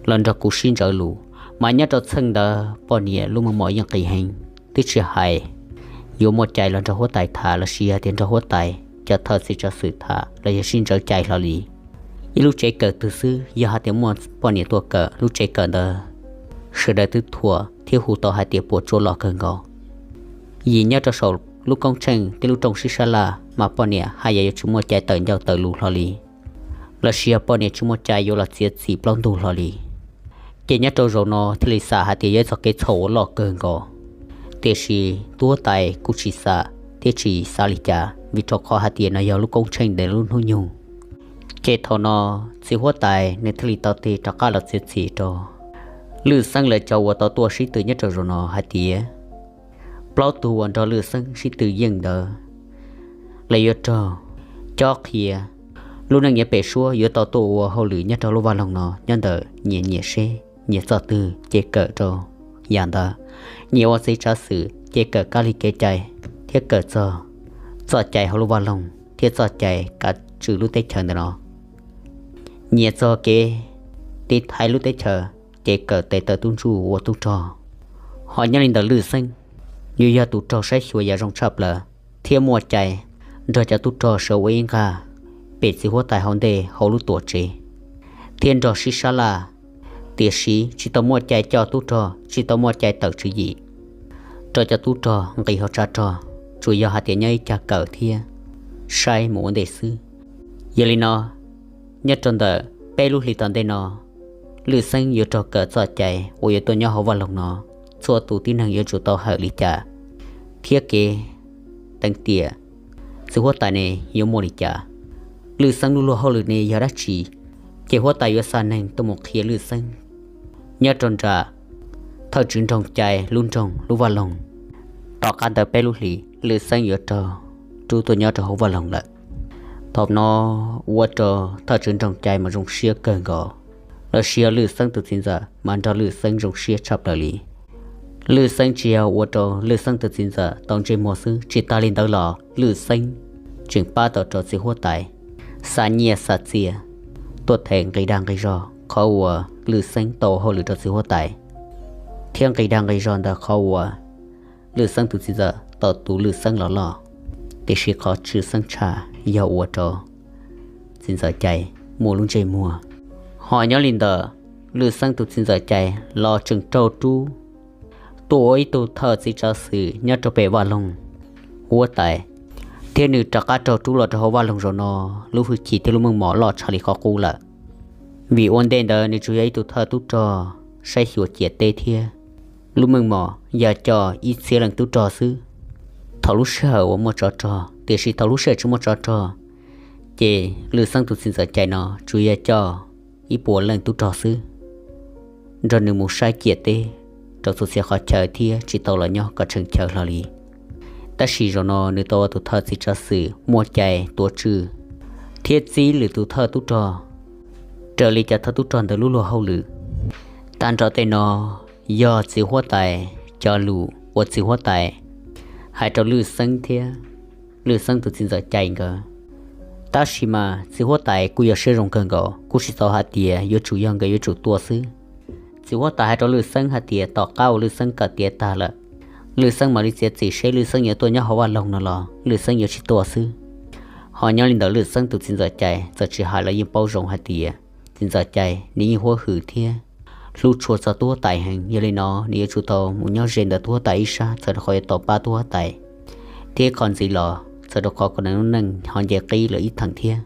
los nrog kuv sib ntsawv lus, mas nyob rau txheej ntawd poj niam lub meej mom yeej qis heev, twb tsis hais yuav muaj cai los nrog huab tais tham lossis yog tias nrog huab tais cov thawj txiv tsav xwm tham los yog sib ntsawv cai hlo li. Ib lub tsev kawm twg xwb yog hais tias muaj poj niam tuaj kawm, lub tsev kawm ntawd sawv daws twb thuam thiab hu tau hais tias puas tsuaj loj kawg nkaus. Vim nyob rau saum lub koob tsheej tej lub rooj sib sab laj mas poj niam haj yam yuav tsis muaj cai tawm ncauj tawm lus hlo li, lossis yog poj niam tsis muaj cai yuav los txiav txim plaub ntug hlo li. Ces nyob rau zaum no thiaj li xam hais tias yog ib txoj kev txhaum uas loj kawg nkaus. Tiam sis tub huab tais kuj tsis xam thiab tsis xav li cas vim rau qhov hais tias no yog lub koob tsheej ntawm lub hnub nyoog. Ces thaum no txiv huab tais nws thiaj li tau tig rov qab los txiav txim rau Lwj Xeeb lawv cov uas tau tuaj sib tw nyob rau zaum no hais tias plaub tug uas nrog Lwj Xeeb sib tw yeej ntawd lawv yuav raug cob qhia lub neej nyias pem suab, yuav tau tuaj ua hauj lwm nyob rau lub vaj loog no nyob ntawm nyias nyias seb nyias txoj twg ces kawm rau yam ntawd, nyias ua txiv tsav xwm ces kawm kab li kev cai thiab kawm txog txoj cai hauv lub vaj loog thiab txoj cai kav tswj lub teb chaws ntawm no. Nyias txog kev tiv thaiv lub teb chaws ces kawm tes taw tub ntsuj ua tub rog. Ho nyob li ntawm Lwj Xeeb, yuav yog tus rog saib xyuas yam zoo tshaj plaws thiab muaj cai nrog cov tub rog sawv ua ib nqag pem txiv huab tais hauv ntej hauv lub tuam tsev thiab nrog sib sab laj, tiam sis tsis tau muaj cai coj tub rog, tsis tau muaj cai tawm tswv yim rau cov tub rog nqis hauv tsav rog, tsuas yog hais tias nyob ib cag kawm thiab saib mus ua ntej xwb. Yog li no, nyob rau ntawm peb lub hlis tom ntej no, Lwj Xeeb yuav raug kawm txoj cai uas yuav tuaj nyob hauv vaj loog no, txhua tus tib neeg yuav tsum tau hawm li cas thiab kev teev tiam txiv huab tais ne yuav muaj li cas. Lwj Xeeb lub luag hauj lwm ne yog dab tsi, ces huab tais yuav xa neeg tuaj mus qhia Lwj Xeeb nyob rau nram thawj tswv nroog cai lub nroog lub vaj loog. Tom qab ntawm peb lub hlis Lwj Xeeb yuav raug rub tuaj nyob rau hauv vaj loog lawm. Thaum no ua rau thawj tswv nroog cai mas zoo siab kawg nkaus, los sis yog Lwj Xeeb tus txiv ntxawm mas nrog Lwj Xeeb zoo siab tshaj plaws li. Lwj Xeeb tsis yog ua rau Lwj Xeeb tus txiv ntxawm tau ntsej muag xwb, tsis tas li ntawd los Lwj Xeeb tseem pab tau rau txiv huab tais xa nyiaj xa txiaj tuaj them nqis dag nqis zog qhov uas Lwj Xeeb tau ua hauj lwm rau txiv huab tais, thiab nqis dag nqis zog ntawm qhov uas Lwj Xeeb tus txiv ntxawm tau tu Lwj Xeeb los loj. Tiam sis qhov tshwj xeeb tshaj yog ua rau txiv ntxawm cai muaj lub ntsej muag. Ho nyob li ntawm Lwj Xeeb tus txiv ntxawm cai los tseem raug rub tuaj ua ib tug thawj txiv tsav xwm nyob rau pem vaj loog huab tais, thiab nws rov qab raug rub los rau hauv vaj loog zaum no, lub hwj chim thiab lub meej mom loj tshaj li qhov qub lawm. Vim ua ntej ntawd nws tsuas yog ib tug thawj tub rog saib xyuas ciam teb thiab lub meej mom yog coj ib txhiab leej tub rog xwb. Thaum lub sij hawm uas muaj tsov rog, tiam sis thaum lub sij hawm tsis muaj tsov rog, ces Lwj Xeeb tus txiv ntxawm cai no tsuas yog coj ib puas leej tub rog xwb, nrog nws mus saib ciam teb rau txhua txhia qhov chaw thiab tsis tau los nyob kom tsheej chaw hlo li. Tab sis zaum no nws tau ua tus thawj txiv tsav xwm muaj cai tuav tswj thiab txib lwm tus thawj tub rog raws li cov thawj tub rog ntawd lub luag hauj lwm. Tag nrho tej no yog txiv huab tais cov lus uas txiv huab tais hais rau Lwj Xeeb thiab Lwj Xeeb tus txiv ntxawm cai nkawd. Tab sis mas txiv huab tais kuj yog siab zoo kawg nkaus, kuj tsis tau hais tias yuav tsum yog nkawd yuav tsum tuaj xwb. Txiv huab tais hais rau Lwj Xeeb hais tias tom qab uas Lwj Xeeb kawm tiav tag lawm, Lwj Xeeb mam li txiav txim seb Lwj Xeeb yuav tuaj nyob hauv vaj loog no los Lwj Xeeb yuav tsis tuaj xwb. Ho nyob li ntawm Lwj Xeeb tus txiv ntxawm cai txawm tsis hais los yeej paub zoo hais tias txiv ntxawm cai nws yeej huab hwm thiab hlub tshua txog tub huab tais heev, yog li no nws yuav tsum tau mus nyob ze ntawm tub huab tais ib sab txawm rau qhov yuav tau pab tub huab tais, thiab qhov ntxiv los txawm rau qhov kom nws lub neej ho nce qib lawm ib theem thiab.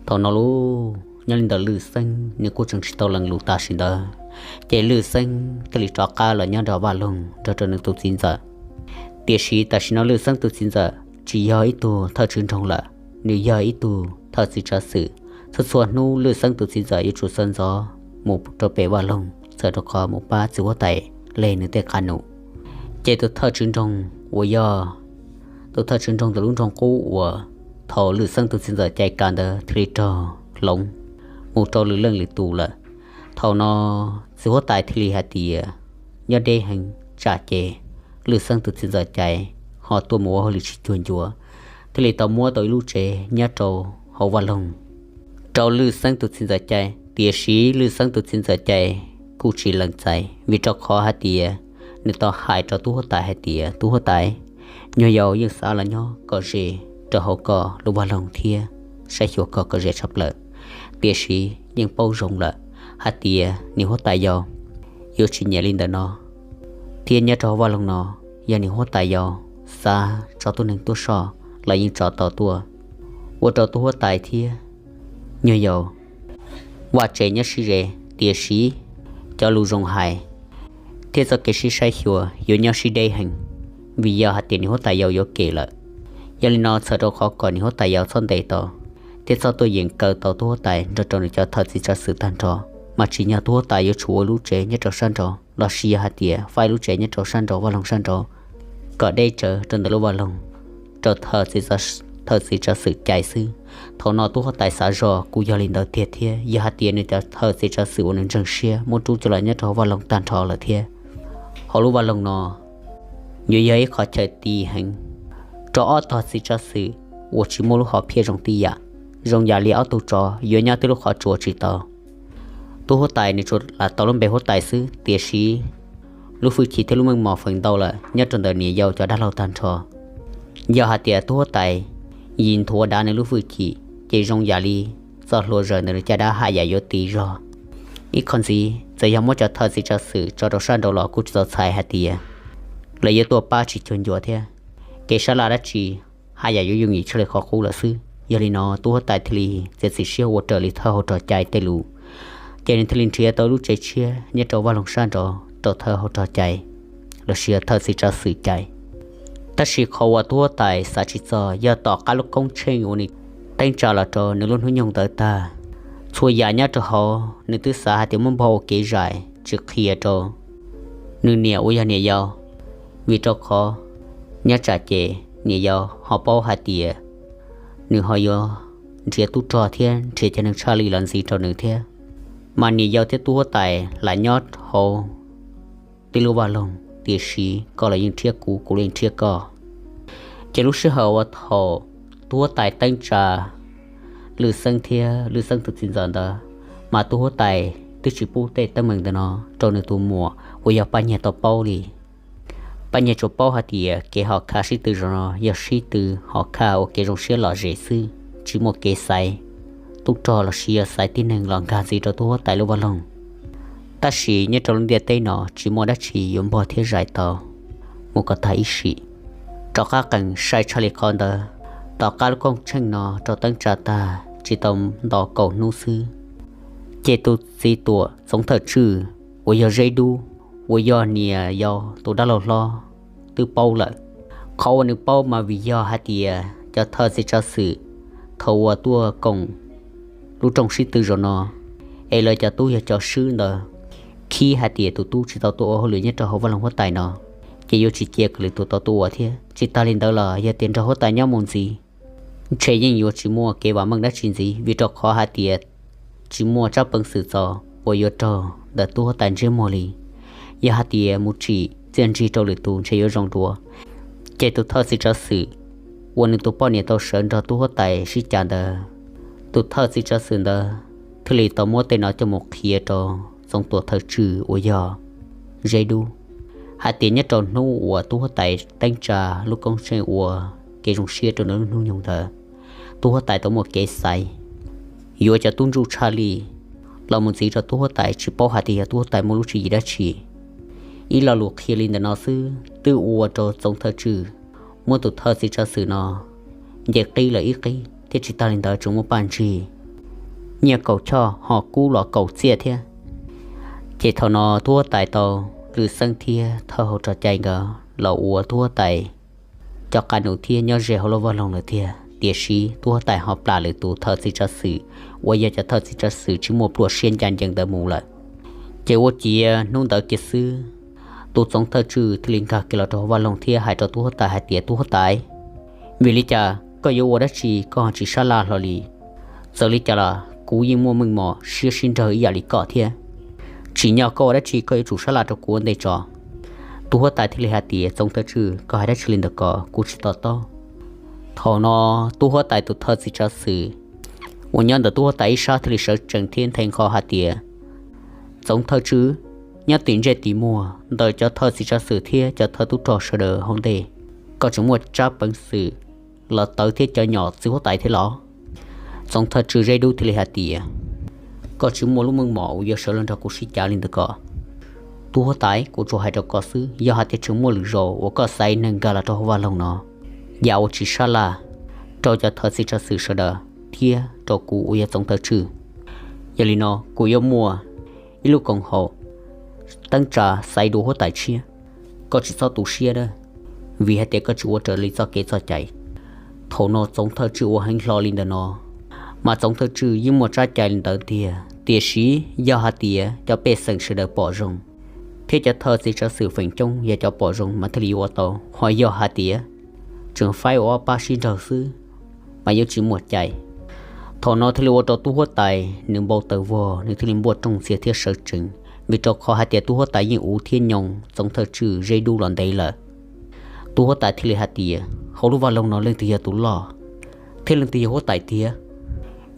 Thaum no los nyob li ntawm Lwj Xeeb nws kuj tseem tsis tau lees lus tam sim ntawd, ces Lwj Xeeb thiaj li rov qab los nyob nram vaj loog nrog rau nws tus txiv ntxawm. Tiam sis tam sim no Lwj Xeeb tus txiv ntxawm tsis yog ib tug thawj tswv nroog lawm, nws yog ib tug thawj txiv tsav xwm. Txhua txhua hnub Lwj Xeeb tus txiv ntxawm yuav tsum sawv ntxov mus rau pem vaj loog txawm rau qhov mus pab txiv huab tais leg nws tej qab num. Ces tus thawj tswv nroog uas yog tus thawj tswv nroog ntawm lub nroog qub uas thaum Lwj Xeeb tus txiv ntxawm cai kav ntawd thiaj li raug hloov mus rau lwm leej lwm tus lawm. Thaum no txiv huab tais thiaj li hais tias nyob deb heev tsam ces Lwj Xeeb tus txiv ntxawm cai ho tuaj mus ua hauj lwm tsis cuag ncuav, thiaj li tau muab tau ib lub tsev nyob rau hauv vaj loog rau Lwj Xeeb tus txiv ntxawm cai. Tiam sis Lwj Xeeb tus txiv ntxawm cai kuj tsis lees txais, vim rau qhov hais tias nws tau hais rau tub huab tais hais tias tub huab tais, Nyuag yaus yeej xav los nyob kom ze rau hauv koj lub vaj loog thiab saib xyuas koj kom ze tshaj plaws, tiam sis yeej paub zoo lawm hais tias niam huab tais yau yuav tsis nyiam li ntawm no, thiab nyob rau hauv vaj loog no yog niam huab tais yau xav tso tuab neeg tuaj soj los yeej tso tau tuaj, ua rau tub huab tais thiab nyuag yaus vaj tsev nyob sib ze, tiam sis cov lus zoo hais thiab txoj kev sib saib xyuas yuav nyob sib deb heev, vim yog hais tias niam huab tais yau yuav kem lawm. Yog li no txhawm rau qhov kom niam huab tais yau txhob ntes tau thiab txhob tuaj yeem kaw tau tub huab tais nrog rau nws cov thawj txiv tsav xwm tag nrho, mas tsim nyog tub huab tais yuav tsum ua lub tsev nyob rau sab nraud los sis yog hais tias faib lub tsev nyob rau sab nraud vaj loog sab nraud kom deb tsawv rau ntawm lub vaj loog rau thawj txiv tsav xwm cais xwb. Thaum no tub huab tais xav zog kuj yog li ntawd tiag thiab, yog hais tias nws cov thawj txiv tsav xwm uas nws ntseeg siab muab rub coj los nyob rau hauv vaj loog tag nrho lawm thiab, hauv lub vaj loog no yuav yog ib qho chaw ti heev rau ob tog txiv tsav xwm uas tsis muaj lub hom phiaj zoo tib yam, zoo yam li ob tug tsov yuav nyob tib lub qhov tsua tsis tau. Tub huab tais nws tsuas lam tau lub npe huab tais xwb, tiam sis lub hwj chim thiab lub meej mom feem ntau lawm nyob rau ntawm niam yau cov dab laug tag nrho. Yog hais tias tub huab tais yim nthuav dav nws lub hwj chim ces zoo yam li txoj hlua zaws ntawm nws caj dab haj yam yuav tiv zog. Ib qho ntxiv txawm yog muab cov thawj txiv tsav xwm tso rau sab nraud los kuj tsis txaus txhais hais tias lawv yuav tuaj pab tsis cuag ncua thiab, kev sab laj dab tsi haj yam yuav yooj yim tshaj li qhov qub lawm xwb. Yog li no tub huab tais thiaj li txiav txim siab ua raws li thawj hauv rog cai tej lus, ces nws thiaj li nrhiav tau lub tsev tshiab nyob rau vaj loog sab nraud rau thawj hauv rog cai los sis yog thawj txiv tsav xwm cai. Tab sis qhov uas tub huab tais xav tsis txog yog tom qab lub koob tsheej uas nws teeb tsa los rau nws lub hnub nyoog ntawd tag, txhua yam nyob rau hauv nws twb xav hais tias muab npog ua kev zais tsis qhia rau nws niam uas yog niam yau, vim rau qhov nyob tsam ces niam yau ho paub hais tias nws ho yuav nrhiav tub rog thiab nrhiav cov neeg tshaj li los ntxiv rau nws thiab. Mas niam yau thiab tub huab tais lam nyob hauv tib lub vaj loog, tiam sis koj los yeej nrhiav kuv, kuv los yeej nrhiav koj. Ces lub sij hawm uas thaum tub huab tais teeb tsa Lwm Xeeb thiab Lwm Xeeb tus txiv ntxawm ntawd, mas tub huab tais twb tsis pub tej teeb meem ntawm no rau nws tus muam uas yog Paj Nyiag tau paub li. Paj Nyiag tsuas paub hais tias kev hom khaj sib tw zaum no yog sib tw hom khaj ua kev zoo siab lom zem xwb, tsis muaj kev xaiv tub rog los sis yog xaiv tib neeg los nkag ntxiv rau tub huab tais lub vaj loog. Tab sis nyob rau lub ntiaj teb no tsis muaj dab tsi yuav npog thiab zais tau mus kom tag ib sim. Rov qab qees sai tshaj li qhov ntawd, tom qab lub koob tsheej no raug teeb tsa tag tsis tau nto kaum hnub xwb, ces tus txiv tuam Txoov Thawj Tswj uas yog Zeb Dub, uas yog niam yau tus dab laug hlob, twb paub lawm. Qhov uas nws paub mas vim yog hais tias cov thawj txiv tsav xwm thaum uas tuaj koom lub rooj sib tw zaum no, es lawv cov tub yog cov swb ntawd khib hais tias tus tub tsis tau tuaj ua hauj lwm nyob rau hauv vaj loog huab tais no, ces yuav tsis cia kom lwm tus tau tuaj ua thiab. Tsis tas li ntawd los yog tias nrog huab tais nyob mus ntxiv, ntshe yeej yuav tsis muaj kev vam meej dab tsi ntxiv, vim rau qhov hais tias tsis muaj tsab peev xwm txaus uas yuav raug ntawm tub huab tais ntsiab muag li. Yog hais tias mus tsim txiaj ntsig rau lwm tus ntshe yuav zoo dua. Ces tus thawj txiv tsav xwm uas nws tus poj niam tau sawv nrog tub huab tais sib cav ntawd, tus thawj txiv tsav xwm ntawd thiaj li tau muab tej no coj mus qhia rau Txoov Tuam Thawj Tswj uas yog Zeb Dub, hais tias nyob rau hnub uas tub huab tais teeb tsa lub koob tsheej ua kev zoo siab rau nws lub hnub nyoog ntawd, tub huab tais tau muaj kev xaiv yuav cov tub ntsuj tshaj li los mus ntxiv rau tub huab tais, tsis paub hais tias yog tub huab tais muaj lub tswv yim dab tsi. Ib lo lus qhia li ntawm no xwb twb ua rau Txoov Thawj Tswj muab tus thawj txiv tsav xwm no nce qib lawm ib qib, thiab tsis tas li ntawd tseem muaj paj ntsig nyiaj kaum choj ho kub los kaum txiaj thiab. Ces thaum no tub huab tais tau Lwm Xeeb thiab thawj hauv rog cai nkawd los ua tub huab tais cov qab nus thiab nyob ze hauv lub vaj loog lawm tiag, tiam sis tub huab tais ho plam lwm tus thawj txiv tsav xwm uas yog cov thawj txiv tsav xwm tsis muaj pluaj siab ncaj ncees ntawd mus lawm. Ces ua ciav hnub ntawd kiag xwb, tus Txoov Thawj Tswj thiaj li nkag kiag los rau hauv vaj loog thiab hais rau tub huab tais hais tias, Tub huab tais, vim li cas koj yuav ua dab tsi koj ho tsis sab laj hlo li? Txawm li cas los kuv yeej muaj meej mom siab sib nrawg ib yam li koj thiab. Tsim nyog koj ua dab tsi koj yuav tsum sab laj rau kuv ua ntej tso. Tub huab tais thiaj li hais tias, Txoov Thawj Tswj, koj hais dab tsi li ntawd ko, kuv tsis to taub. Thaum no tub huab tais tus thawj txiv tsav xwm uas nyob ntawm tub huab tais ib sab thiaj li sawv tsees thiab nthe nqho hais tias, Txoov Thawj Tswj, nyob tim ntsej tim muag ntawm cov thawj txiv tsav xwm thiab cov thawj tub rog sawv daws hauv ntej, Koj tseem muaj tsab peev xwm los tawv thiab cov nyom txiv huab tais thiab los? Txoov thawj tswj Zeb Dub thiaj li hais tias, koj tsis muaj lub meej mom uas yuav sawv los nrog kuv sib cav li ntawd ko. Tub huab tais, kuv tsuas hais rau koj xwb, yog hais tias tseem muaj lwm zaus uas koj xaiv neeg nkag los rau hauv vaj loog no, yam uas tsis sab laj rau cov thawj txiv tsav xwm sawv daws thiab rau kuv uas yog txoov thawj tswj, yog li no kuv yuav muaj ib lub koom haum teeb tsa xaiv dua huab tais tshiab. Koj tsis txhob tu siab a, vim hais tias koj tsis ua raws li txoj kev txoj cai. Thaum no txoov thawj tswj ua heev hlo li ntawm no, mas txoov thawj tswj yeej muaj tsab cai li ntawd tiag, tiam sis yog hais tias cov pej xeem sawv daws pom zoo thiab cov thawj txiv tsav xwm feem coob yog cov pom zoo mas thiaj li yuav ua tau, ho yog hais tias tseem faib ua ob pab sib nraug xwb mas yuav tsis muaj cai. Thaum no thiaj li ua rau tub huab tais nws npau taws vog, nws thiaj li npuaj rooj ntxiag thiab sawv tsees, vim rau qhov hais tias tub huab tais yeej uv thiab nyoos txoov thawj tswj Zeb Dub los ntev lawm. Tub huab tais thiaj li hais tias, hauv lub vaj loog no leej twg yog tus loj thiab leej twg yog huab tais tiag?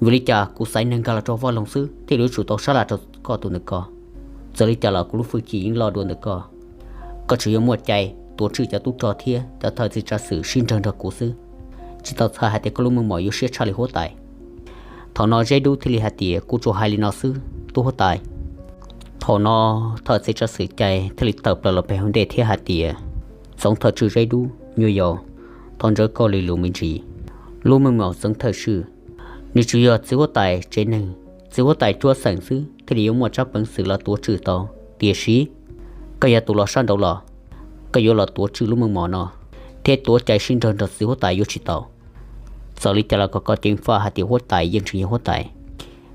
Vim li cas kuv xaiv neeg nkag los rau vaj loog xwb thiaj li yuav tsum tau sab laj rau koj tus ntawm ko? Txawm li cas los kuv lub hwj chim yeej loj dua ntawm koj. Koj tsuas yuav muaj cai tuav tswj cov tub rog thiab cov thawj txiv tsav xwm sib nrawg nrog kuv xwb, tsis tau txhais hais tias koj lub meej mom yuav siab tshaj li huab tais. Thaum no Zeb Dub thiaj li hais tias, kuv tsuas hais li no xwb tub huab tais. Thaum no thawj txiv tsav xwm Cai thiaj li tawm plaws los pem hauv ntej thiab hais tias, txoov thawj tswj Zeb Dub nyuag yaus, thov ntsawv koj li lus me ntsis. Lub meej mom txoov thawj tswj, nws tsuas yog txiv huab tais tsev neeg, txiv huab tais cuab xeem xwb thiaj li yuav muaj tsab peev xwm los tuav tswj tau. Tiam sis koj yog tus los sab nraud los, koj yuav los tuav tswj lub meej mom no thiab tuav cai sib nrawg nrog txiv huab tais yuav tsis tau. Txawm li cas los kom koj ceev faj hais tias huab tais yeej tseem yog huab tais,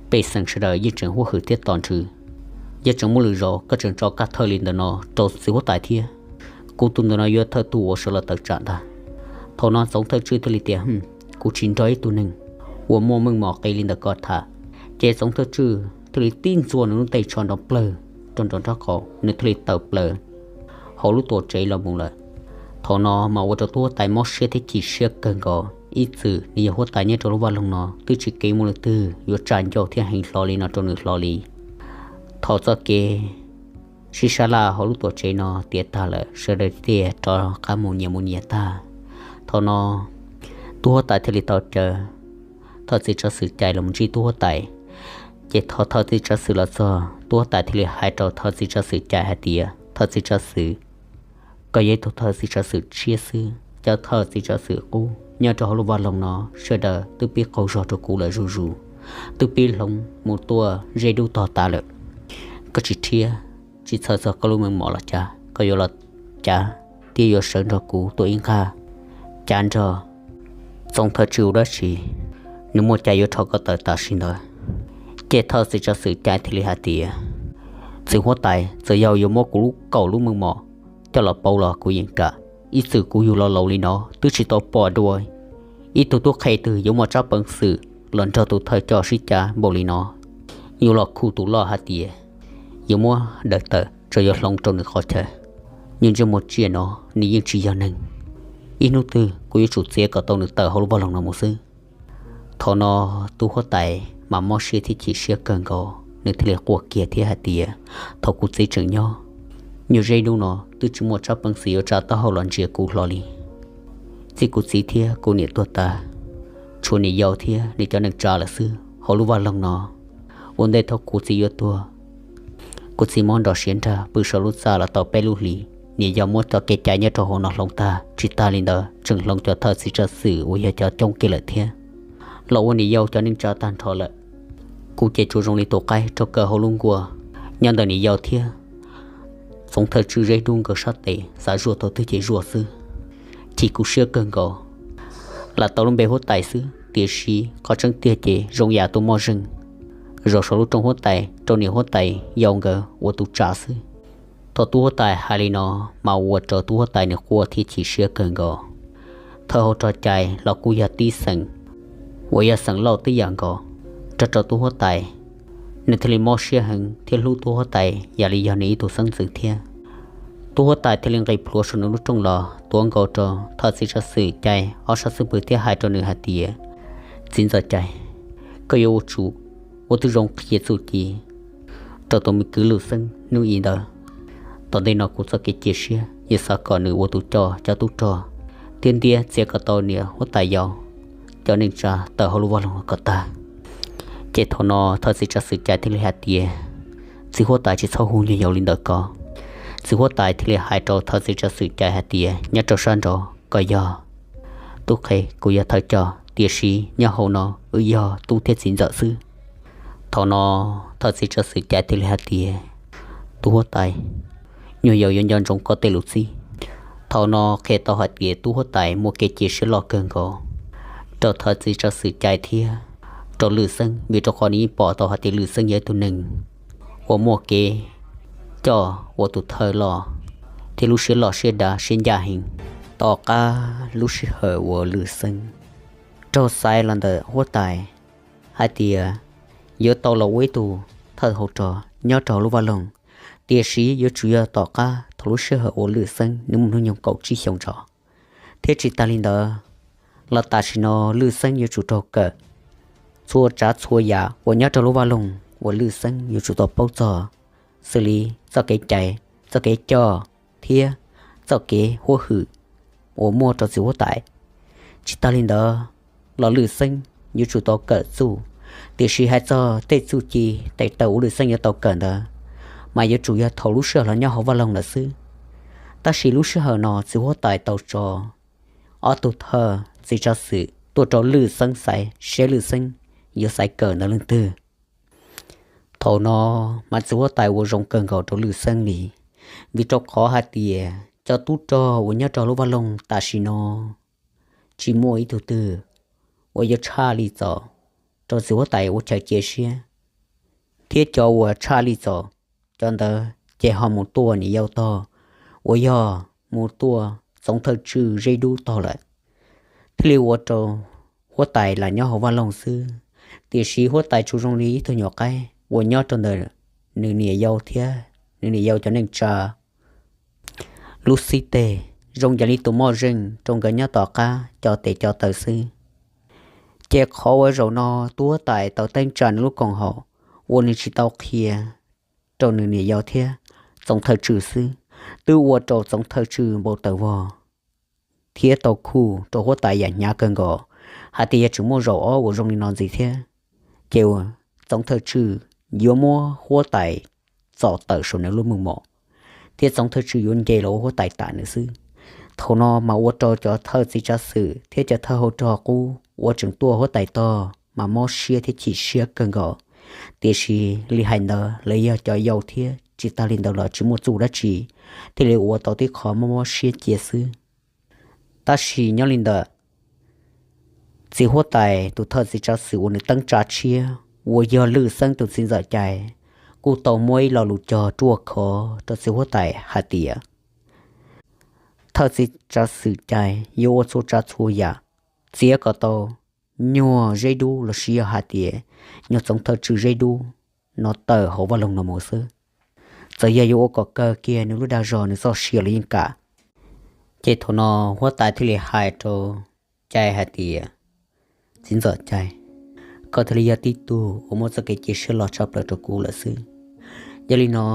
pej xeem sawv daws yeej tseem huab hwm thiab tos ntsws. Yog tseem muaj lwm zaus koj tseem tso kab thawj li ntawm no rau txiv huab tais thiab, kuv tus ntawm no yuav thawj tug uas sawv los tawm tsam ntag. Thaum no txoov thawj tswj thiaj li tias, kuv tsis nrog ib tug neeg uas muaj meej mom qis li ntawm koj tham. Ces txoov thawj tswj thiaj li tib ntxuaj nws lub ntees tsho nrov plawg rau nraum nraub qaum, nws thiaj li tawm plaws hauv lub tuam tsev los mus lawm. Thaum no mas ua rau tub huab tais mob siab thiab chim siab kawg nkaus, ib txwm nws yog huab tais nyob rau lub vaj loog no twb tsis kev muaj leej twg yuav tsa ncauj thiab heev hlo li no rau nws hlo li. Thaum txoj kev sib sab laj hauv lub tuam tsev no tiav tag lawm, sawv daws thiaj rov qab mus nyias mus nyias tag. Thaum no tub huab tais thiaj li tau caw thawj txiv tsav xwm Cai los mus ntsib tub huab tais. Ces thaum thawj txiv tsav xwm los txog, tub huab tais thiaj li hais rau thawj txiv tsav xwm Cai hais tias, thawj txiv tsav xwm, koj yog ib tug thawj txiv tsav xwm tshiab xwb, cov thawj txiv tsav xwm qub nyob rau hauv lub vaj loog no sawv daws twb pib qaug zog rau kuv lawm zuj zus, twb pib hloov mus tuaj Zeb Dub tog tas lawm. Koj tsis rhiab, tsis txhawj txog koj lub meej mom los cas, koj yuav los cav thiab yuav sawv nrog kuv tuaj ib nqag cav nrog txoov thawj tswj ua dab tsi? Nws muaj cai yuav rho koj tawm tam sim ntawd. Ces thawj txiv tsav xwm Cai thiaj li hais tias, txiv huab tais, txawm yog yuav muab kuv lub kaum lub meej mom coj los pauv los kuv yeej kam. Ib txwm kuv yug los laus li no twb tsis tau pom dua ib tug tub qhe twg yuav muaj tsab peev xwm los nrog tus thawj coj sib cav npaum li no. Yuav los khu tus loj hais tias yuav muab daws tawm tso yuav hloov rau nws qhov chaw. Nyuag ntsej muag tsiaj no nws yeej tsis yog neeg. Ib hnub twg kuv yuav tsum txiav kom tau nws tawm hauv lub vaj loog no mus xwb. Thaum no tub huab tais mas mob siab thiab chim siab kawg nkaus, nws thiaj li quaj kiag thiab hais tias, thaum kuv txiv tseem nyob, nyuag Zeb Dub no twb tsis muaj tsab peev xwm yuav tsa taub hau los ntsia kuv hlo li. Txij kuv txiv thiab kuv niam tuag tas, tshuav niam yau thiab nws cov neej tsa lawm xwb hauv lub vaj loog no. Ua ntej thaum kuv txiv yuav tuag, kuv txiv mob nrog siav nrag pw saum lub txaj los tau peb lub hlis, niam yau muab cov kev cai nyob rau hauv no hloov tag. Tsis tas li ntawd tseem hloov cov thawj txiv tsav xwm uas yog cov coob kiag lawm thiab, los ua niam yau cov neej tsa tag nrho lawm. Kuv ces tsuas zoo li tus qaib raug kaw hauv lub nkuaj. Nyob ntawm niam yau thiab txoov thawj tswj Zeb Dub nkawd sab tes xav zuaj thaum twg ces zuaj xwb. Chim kuv siab kawg nkaus. Lam tau lub npe huab tais xwb, tiam sis qhov tseeb tiag ces zoo yam tus moj zeej zaum saum lub rooj huab tais rau niam huab tais yau nkawd ua tus tsa xwb. Thaum tub huab tais hais li no, mas ua rau tub huab tais nws quaj thiab chim siab kawg nkaus. Thawj hauv rog Cai los kuj yog tib xeem uas yog xeem Lauj tib yam nkaus, nrog rau tub huab tais, nws thiaj li mob siab heev thiab hlub tub huab tais yam li yog nws ib tug xeeb ntxwv thiab. Tub huab tais thiaj li nqis plhuav saum nws lub rooj los tuav nkaus rau thawj txiv tsav xwm Cai ob sab xub pwg thiab hais rau nws hais tias, txiv ntxawm Cai, koj yuav ua tsum ua tib zoo qhia txuj ci rau tus me kwv Lwm Xeeb hnub i ntawd. Tom ntej no kuv txoj kev cia siab yog xav kom nws ua tus coj cov tub rog thiab ntiab txiav kom tau niam huab tais yau cov neej tsa tawm hauv lub vaj loog kom tag. Ces thaum no thawj txiv tsav xwm Cai thiaj li hais tias, txiv huab tais tsis txhob hu nyuag yaus li ntawm ko. Txiv huab tais thiaj li hais rau thawj txiv tsav xwm Cai hais tias, nyob rau sab nraud koj yog tub qhe, kuv yog thawj coj, tiam sis nyob hauv no wb yog tub thiab txiv ntxawm xwb. Thaum no thawj txiv tsav xwm Cai thiaj li hais tias, tub huab tais, nyuag yaus yuav nco ntsoov koj tej lus txib. Thaum no qhia tau hais tias tub huab tais muaj kev cia siab loj kawg nkaus rau thawj txiv tsav xwm Cai thiab rau Lwm Xeeb, vim rau qhov nws yeej pom tau hais tias Lwm Xeeb yog ib tug neeg uas muaj kev coj ua tus thawj loj thiab lub siab loj siab dav siab ncaj heev. Tom qab lub sij hawm uas Lwm Xeeb raug xaiv los ntawm huab tais hais tias yuav tau los ua ib tug thawj hauv rog nyob rau hauv lub vaj loog, tiam sis yuav tsum yog tom qab thaum lub sij hawm uas Lwm Xeeb nws muaj hnub nyoog kaum tsib xyoos tso, thiab tsis tas li ntawd los tam sim no Lwm Xeeb yuav tsum raug kawm txhua tsav txhua yam uas nyob rau lub vaj loog uas Lwm Xeeb yuav tsum tau paub txog, xws li txoj kev cai, txoj kev coj thiab txoj kev huab hwm uas muaj rau txiv huab tais. Tsis tas li ntawd los Lwm Xeeb yuav tsum tau kawm txuj, tiam sis hais txog tej txuj ci tes taw uas Lwm Xeeb yuav tau kawm ntawd mas yuav tsum yog thaum lub sij hawm los nyob hauv vaj loog lawm xwb. Tab sis lub sij hawm no txiv huab tais tau tso ob tug thawj txiv tsav xwm tuaj rau Lwm Xeeb xaiv seb Lwm Xeeb yuav xaiv kawm ntawm leej twg. Thaum no mas txiv huab tais ua zoo kawg nkaus rau Lwm Xeeb li, vim rau qhov hais tias cov tub rog uas nyob rau lub vaj loog tam sim no tsis muaj ib tug twg uas yuav tshaj li txom rau txiv huab tais ua chaw cia siab, thiab cov uas tshaj li txom cov ntawd ces ho mus tuaj niam yau tog uas yog mus tuaj txoov thawj tswj Zeb Dub tog lawm, thiaj li ua rau huab tais lam nyob hauv vaj loog xwb. Tiam sis huab tais tsuas zoo li ib tug nyuam qaib uas nyob rau ntawm nws niam yau thiab nws niam yau cov neej tsa lub xib teg, zoo yam li tus moj zeej rau nkawd nyob tom qab co tes co taw xwb. Ces qhov uas zaum no tub huab tais tau teeb tsa nws lub koom haum uas nws tsis tau qhia rau nws niam yau thiab txoov thawj tswj xwb, twb ua rau txoov thawj tswj npau taws vog thiab tau khuj rau huab tais yam hnyav kawg nkaus hais tias yog tseem muaj zaum ob uas zoo li no ntxiv thiab, ces txoov thawj tswj yuav muab huab tais txom tawm saum nws lub meej mom, thiab txoov thawj tswj yuav nce los ua huab tais tam nws xwb. Thaum no mas ua rau cov thawj txiv tsav xwm thiab cov thawj hauv rog qub uas tseem tuaj huab tais tog mas mob siab thiab chim siab kawg nkaus. Tiam sis li hais ntawd lawv yog cov yau thiab tsis tas li ntawd los tsis muaj txuj dab tsi, thiaj li ua tau tib qho mob mob siab cia xwb. Tab sis nyob li ntawd, txiv huab tais tus thawj txiv tsav xwm uas nws teeb tsa tshiab uas yog Lwm Xeeb tus txiv ntxawm Cai kuj tau muab ib lo lus cog ruaj khov rau txiv huab tais hais tias thawj txiv tsav xwm Cai yuav ua txhua tsav txhua yam txiav kom tau nyuag Zeb Dub lossis yog hais tias nyuag txoov thawj tswj Zeb Dub no tawm hauv vaj loog no mus xwb. Txawm yog yuav ua kom kawg kiag nws lub dag zog nws txoj sia los yeej kam. Ces thaum no huab tais thiaj li hais rau Cai hais tias, txiv ntxawm Cai, koj thiaj li yog tib tug uas muaj txoj kev cia siab loj tshaj plaws rau kuv lawm xwb. Yog li no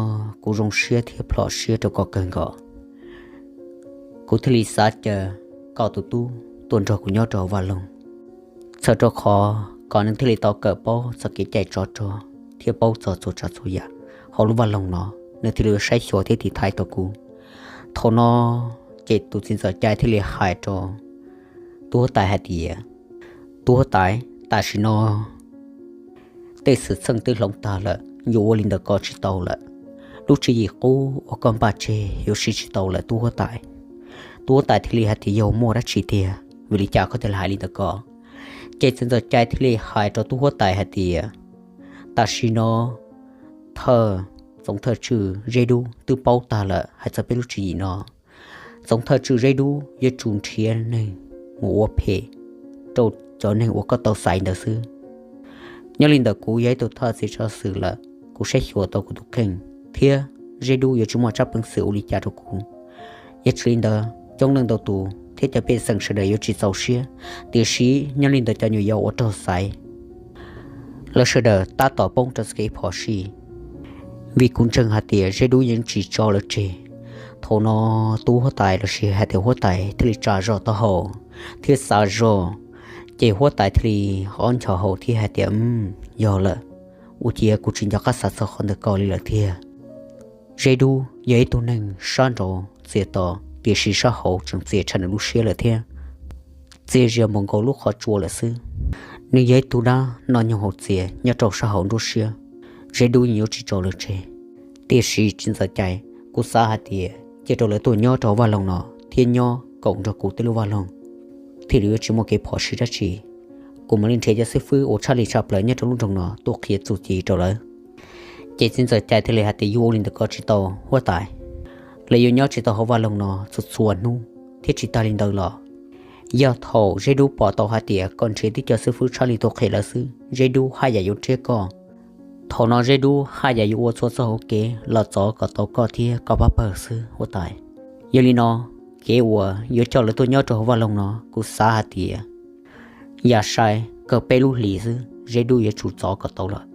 kuv zoo siab thiab plhom siab rau koj kawg nkaus. Kuv thiaj li xav caw koj tus tub tuaj nrog kuv nyob rau hauv vaj loog, txhawm rau qhov kom nws thiaj li tau kawm paub txog kev cai tsov rog thiab paub txog txhua tsav txhua yam hauv lub vaj loog no, nws thiaj li saib xyuas thiab tiv thaiv tau kuv. Thaum no ces tus txiv ntxawm Cai thiaj li hais rau tub huab tais hais tias, tub huab tais, tam sim no tej xwm txheej twb hloov tag lawm, yuav ua li ntawd ko tsis tau lawm. Lub tswv yim qub uas koj npaj tseg yuav siv tsis tau lawm tub huab tais. Tub huab tais thiaj li hais tias, yog muaj dab tsi tiag, vim li cas koj thiaj li hais li ntawd ko? Ces txiv ntxawm Cai thiaj li hais rau tub huab tais hais tias, tam sim no thawj txoov thawj tswj Zeb Dub twb paub tag lawm hais txog peb lub tswv yim no. Txoov thawj tswj Zeb Dub yuav tsum nrhiav neeg mus ua phem rau cov neeg uas koj tau xaiv ntawd xwb. Nyob li ntawd kuv yog ib tug thawj txiv tsav xwm lawm, kuv saib xyuas tau kuv tus kheej thiab Zeb Dub yuav tsis muaj tsab peev xwm ua li cas rau kuv. Yog tsis li ntawd coob leej ntau tus thiab cov pej xeem sawv daws yuav tsis txaus siab, tiam sis nyob li ntawd cov nyuam yaus uas raug xaiv lawv sawv daws tab tom poob rau txoj kev phom sij, vim kuv ntseeg hais tias Zeb Dub yeej tsis tso lawv tseg. Thaum no tub huab tais los sis hais tias huab tais thiaj li tsa zog taub hau thiab xav zog, ces huab tais thiaj li ob nchos hau thiab hais tias, Yog lawm, ua ciav kuv tsis nco qab xav txog qhov ntawm ko li lawm tiag. Zeb Dub yog ib tug neeg sab nraud txias to, tiam sis sab hauv tseem txias tshaj nws lub siab lawm thiab. Txias zias mus nkaus lub qhov tsua lawm xwb. Nws yog ib tug dab noj nyoog haus txias nyob rau sab hauv nruab siab. Zeb Dub yeej yuav tsis tso lawv tseg. Tiam sis txiv ntxawm Cai, kuv xav hais tias cia rau lawv tuaj nyob rau hauv vaj loog no thiab nyob koom nrog kuv tej lub vaj loog, thiaj li yuav tsis muaj kev phom sij dab tsi. Kuv mam li nrhiav cov xib fwb uas tshaj li tshaj plaws nyob rau lub nroog no tuaj qhia txuj ci rau lawv. Ces txiv ntxawm Cai thiaj li hais tias, Yuav ua li ntawd ko tsis tau huab tais. Lawv yuav nyob tsis tau hauv vaj loog no txhua txhua hnub, thiab tsis tag li ntawd los yog thaum Zeb Dub pom tau hais tias koj nrhiav tib co xib fwb tshaj li tuaj qhia lawv xwb, Zeb Dub haj yam yuav nrhiav koj. Thaum no Zeb Dub haj yam yuav ua txhua txoj hauv kev los txov kom tau koj thiab koj pab pawg xwb huab tais. Yog li no, kev uas yuav coj lawv tuaj nyob rau hauv vaj loog no, kuv xav hais tias yam sai kawg peb lub hlis xwb Zeb Dub yuav tsum txov kom tau lawm,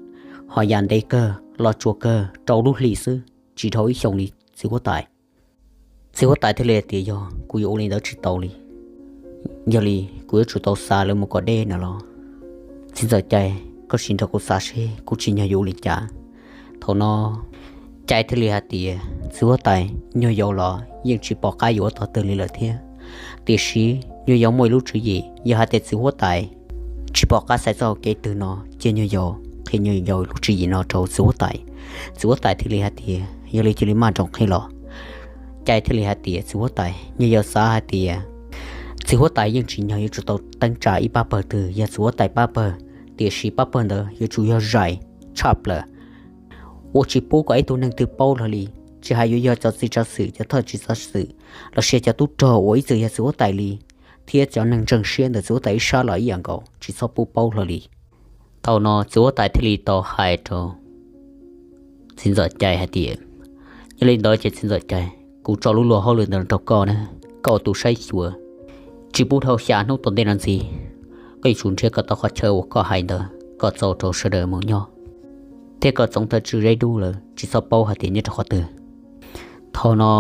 ho yam ntev kawg los tsuas kawg rau lub hlis xwb, tsis dhau ib xyoos li txiv huab tais. Txiv huab tais thiaj li hais tias, Yog, kuv yuav ua li ntawd tsis tau li. Yog li kuv yuav tsum tau xa lawv mus kom deb no los? Txiv ntxawm Cai, koj sim nrog kuv xav seb kuv tsim nyog yuav ua li cas. Thaum no Cai thiaj li hais tias, Txiv huab tais, nyuag yaus los yeej tsis pom qab yuav ua tog twg li lawm thiab. Tiam sis nyuag yaus muaj ib lub tswv yim, yog hais tias txiv huab tais tsis pom qab xaiv txoj hauv kev twg no, cia nyuag yaus qhia nyuag yaus lub tswv yim no rau txiv huab tais. Txiv huab tais thiaj li hais tias, Yog li cia li maj nroos qhia los. Cai thiaj li hais tias, Txiv huab tais, nyuag yaus xav hais tias txiv huab tais yeej tsim nyog yuav tsum tau teeb tsa ib pab pawg twg yog txiv huab tais pab pawg, tiam sis pab pawg ntawd yuav tsum yog zais tshaj plaws, uas tsis pub kom ib tug neeg twg paub hlo li. Tsis hais yuav yog cov txiv tsav xwm, cov thawj txiv tsav xwm, los sis cov tub rog uas ib txwm yog txiv huab tais li, thiab cov neeg ntseeg siab ntawm txiv huab tais ib sab los ib yam nkaus, tsis txhob pub paub hlo li. Thaum no txiv huab tais thiaj li tau hais rau txiv ntxawm Cai hais tias, Yog li ntawd ces txiv ntxawm Cai, kuv tso lub luag hauj lwm ntawd rau koj na, koj ua tus saib xyuas, tsis pub dhau xya hnub tom ntej no ntxiv, koj yuav tsum nrhiav kom tau qhov chaw uas koj hais ntawd kom txaus rau sawv daws mus nyob, thiab kom txoov thawj tswj Zeb Dub lawv tsis txhob paub hais tias nyob rau qhov twg. Thaum no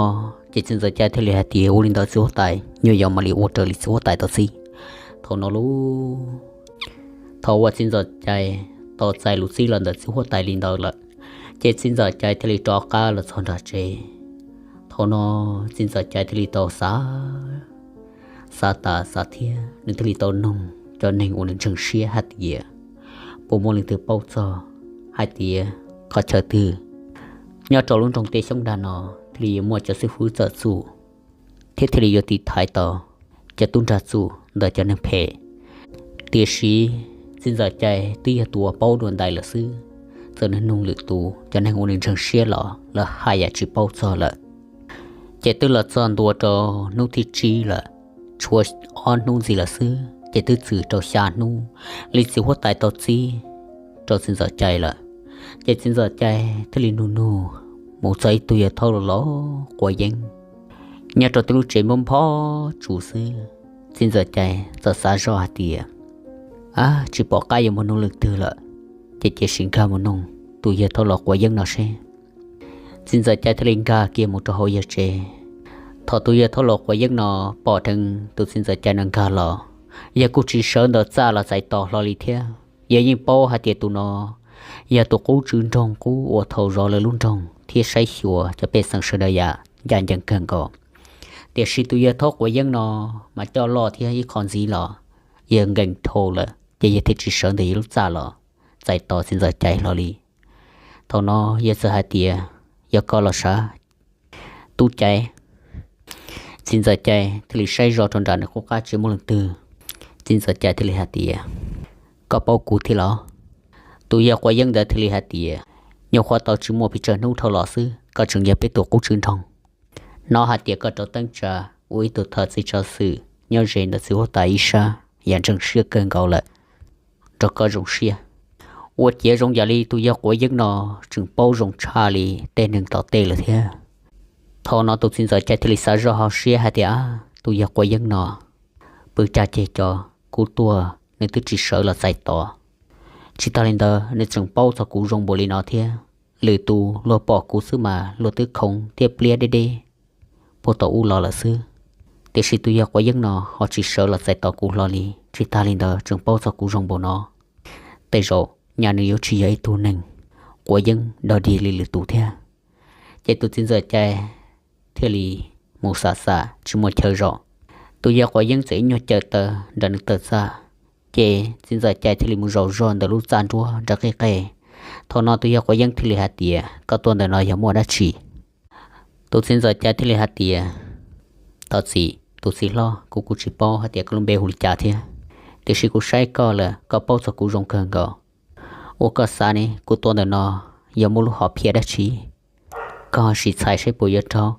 ces txiv ntxawm Cai thiaj li hais tias, Ua li ntawd txiv huab tais, nyuag yaus mam li ua raws li txiv huab tais tau txib. Thaum no lub, thaum uas txiv ntxawm Cai tau txais lus txib los ntawm txiv huab tais li ntawd lawm, ces txiv ntxawm Cai thiaj li rov qab los txog nram tsev. Thaum no txiv ntxawm Cai thiaj li tau xav, xav tas xav thiab nws thiaj li tau nug cov neeg uas nws ntseeg siab hais tias puas muaj leej twg paub txog hais tias qhov chaw twg nyob rau lub nroog Teb Xyoob Dag no thiaj li yuav muaj cov xib fwb txawm txuj thiab thiaj li yuav tiv thaiv tau cov tub nrag txuj ntawm cov neeg phem. Tiam sis txiv ntxawm Cai twb yog tus uas paub dua ntais lawm xwb, txawm nws nug lwm tus cov neeg uas nws ntseeg siab los lawv haj yam tsis paub txog lawm. Ces twb los txog ntua rau hnub thib tsib lawm, tshuav ob hnub ntxiv lawm xwb ces twb txwm rau xya hnub li txiv huab tais tau txib rau txiv ntxawm Cai lawm. Ces txiv ntxawm Cai thiaj li nug nug mus txog ib tug yawg thaub los los quav yeeb nyob rau tej lub tsev npab nphob tsuv xwb. Txiv ntxawm Cai txawm xav zoj hais tias, Ab, tsis pom qab yuav mus nug leej twg lawm, ces cia sim nkag mus nug tus yawg thaub los quav yeeb no seb. Txiv ntxawm Cai thiaj li nkag kiag mus rau hauv yawg tsev. Thaum tus yawg thaub los quav yeeb no pom dheev tus txiv ntxawm Cai no nkag los, yawg kuj tsis sawv ntawm txaj los txais tos hlo li thiab. Yawg yeej paub hais tias tus no yog tus qub tswv nroog qub uas thaum zov lawv lub nroog thiab saib xyuas cov pej xeem sawv daws yam ncaj ncees kawg nkaus. Tiam sis tus yawg thaub quav yeeb no mas coj loj thiab ib qho ntxiv los yawg nkees dhau lawm, ces yawg thiaj tsis sawv ntawm yawg lub txaj los txais tos txiv ntxawm Cai hlo li. Thaum no yawg txawm hais tias, Yog koj los sav, tub Cai. Txiv ntxawm Cai thiaj li saib zoj rau nram nws qub qab tsis muaj leej twg. Txiv ntxawm Cai thiaj li hais tias, Koj paub kuv thiab los? Tus yawg quav yeeb ntawd thiaj li hais tias, Nyuam qhuav tau tsis muaj pes tsawg hnub dhau los xwb koj tseem yog peb tus qub tswv nroog. Hnov hais tias koj rau teeb tsa ua ib tug thawj txiv tsav xwm nyob ze ntawm txiv huab tais ib sab, yam ntseeg siab kawg nkaus lawm, nrog koj zoo siab. Ua ciav zoo yam li tus yawg quav yeeb no tseem paub zoo tshaj li tej neeg tom tej lawm thiab. Thaum no tus txiv ntxawm Cai thiaj li xav zoj hauv siab hais tias, Tus yawg quav yeeb no pw cag ceg co, kuv tuaj nws twb tsis sawv los txais tos. Tsis tas li ntawd nws tseem paub txog kuv zoo npaum li no thiab. Lwm tus luag pom kuv xwb mas luag twb khoov thiab pliab deb deb. puag tom ub los lawm xwb. Tiam sis tus yawg quav yeeb no ho tsis sawv los txais tos kuv hlo li, tsis tag li ntawd tseem paub txog kuv zoo npaum no. Tej zaum nyaj nws yuav tsis yog ib tug neeg quav yeeb dog dig li lwm tus thiab. Ces tus txiv ntxawm cai thiaj li mus xav xav tsis muaj chaw zaum. Tus yawg quav yeeb txawm ib nyuag caw taw nram nws taw txaj, ces txiv ntxawm cai thiaj li mus zaum zog ntawm lub txaj nruab nram qij qej. Thaum no tus yawg quav yeeb thiaj li hais tias, koj tuaj ntawm no yog muaj dab tsi? Tus txiv ntxawm cai thiaj li hais tias, thov txim tus txiv hlob, kuv kuj tsis paub hais tias koj lub npe hu li cas thiab, tiam sis kuv saib koj lawm koj paub txog kuv zoo kawg nkaus. Ua koj xav ne, kuv tuaj ntawm no yog muaj lub hom phiaj dab tsi? Koj sim txhais saib puas yuav raug.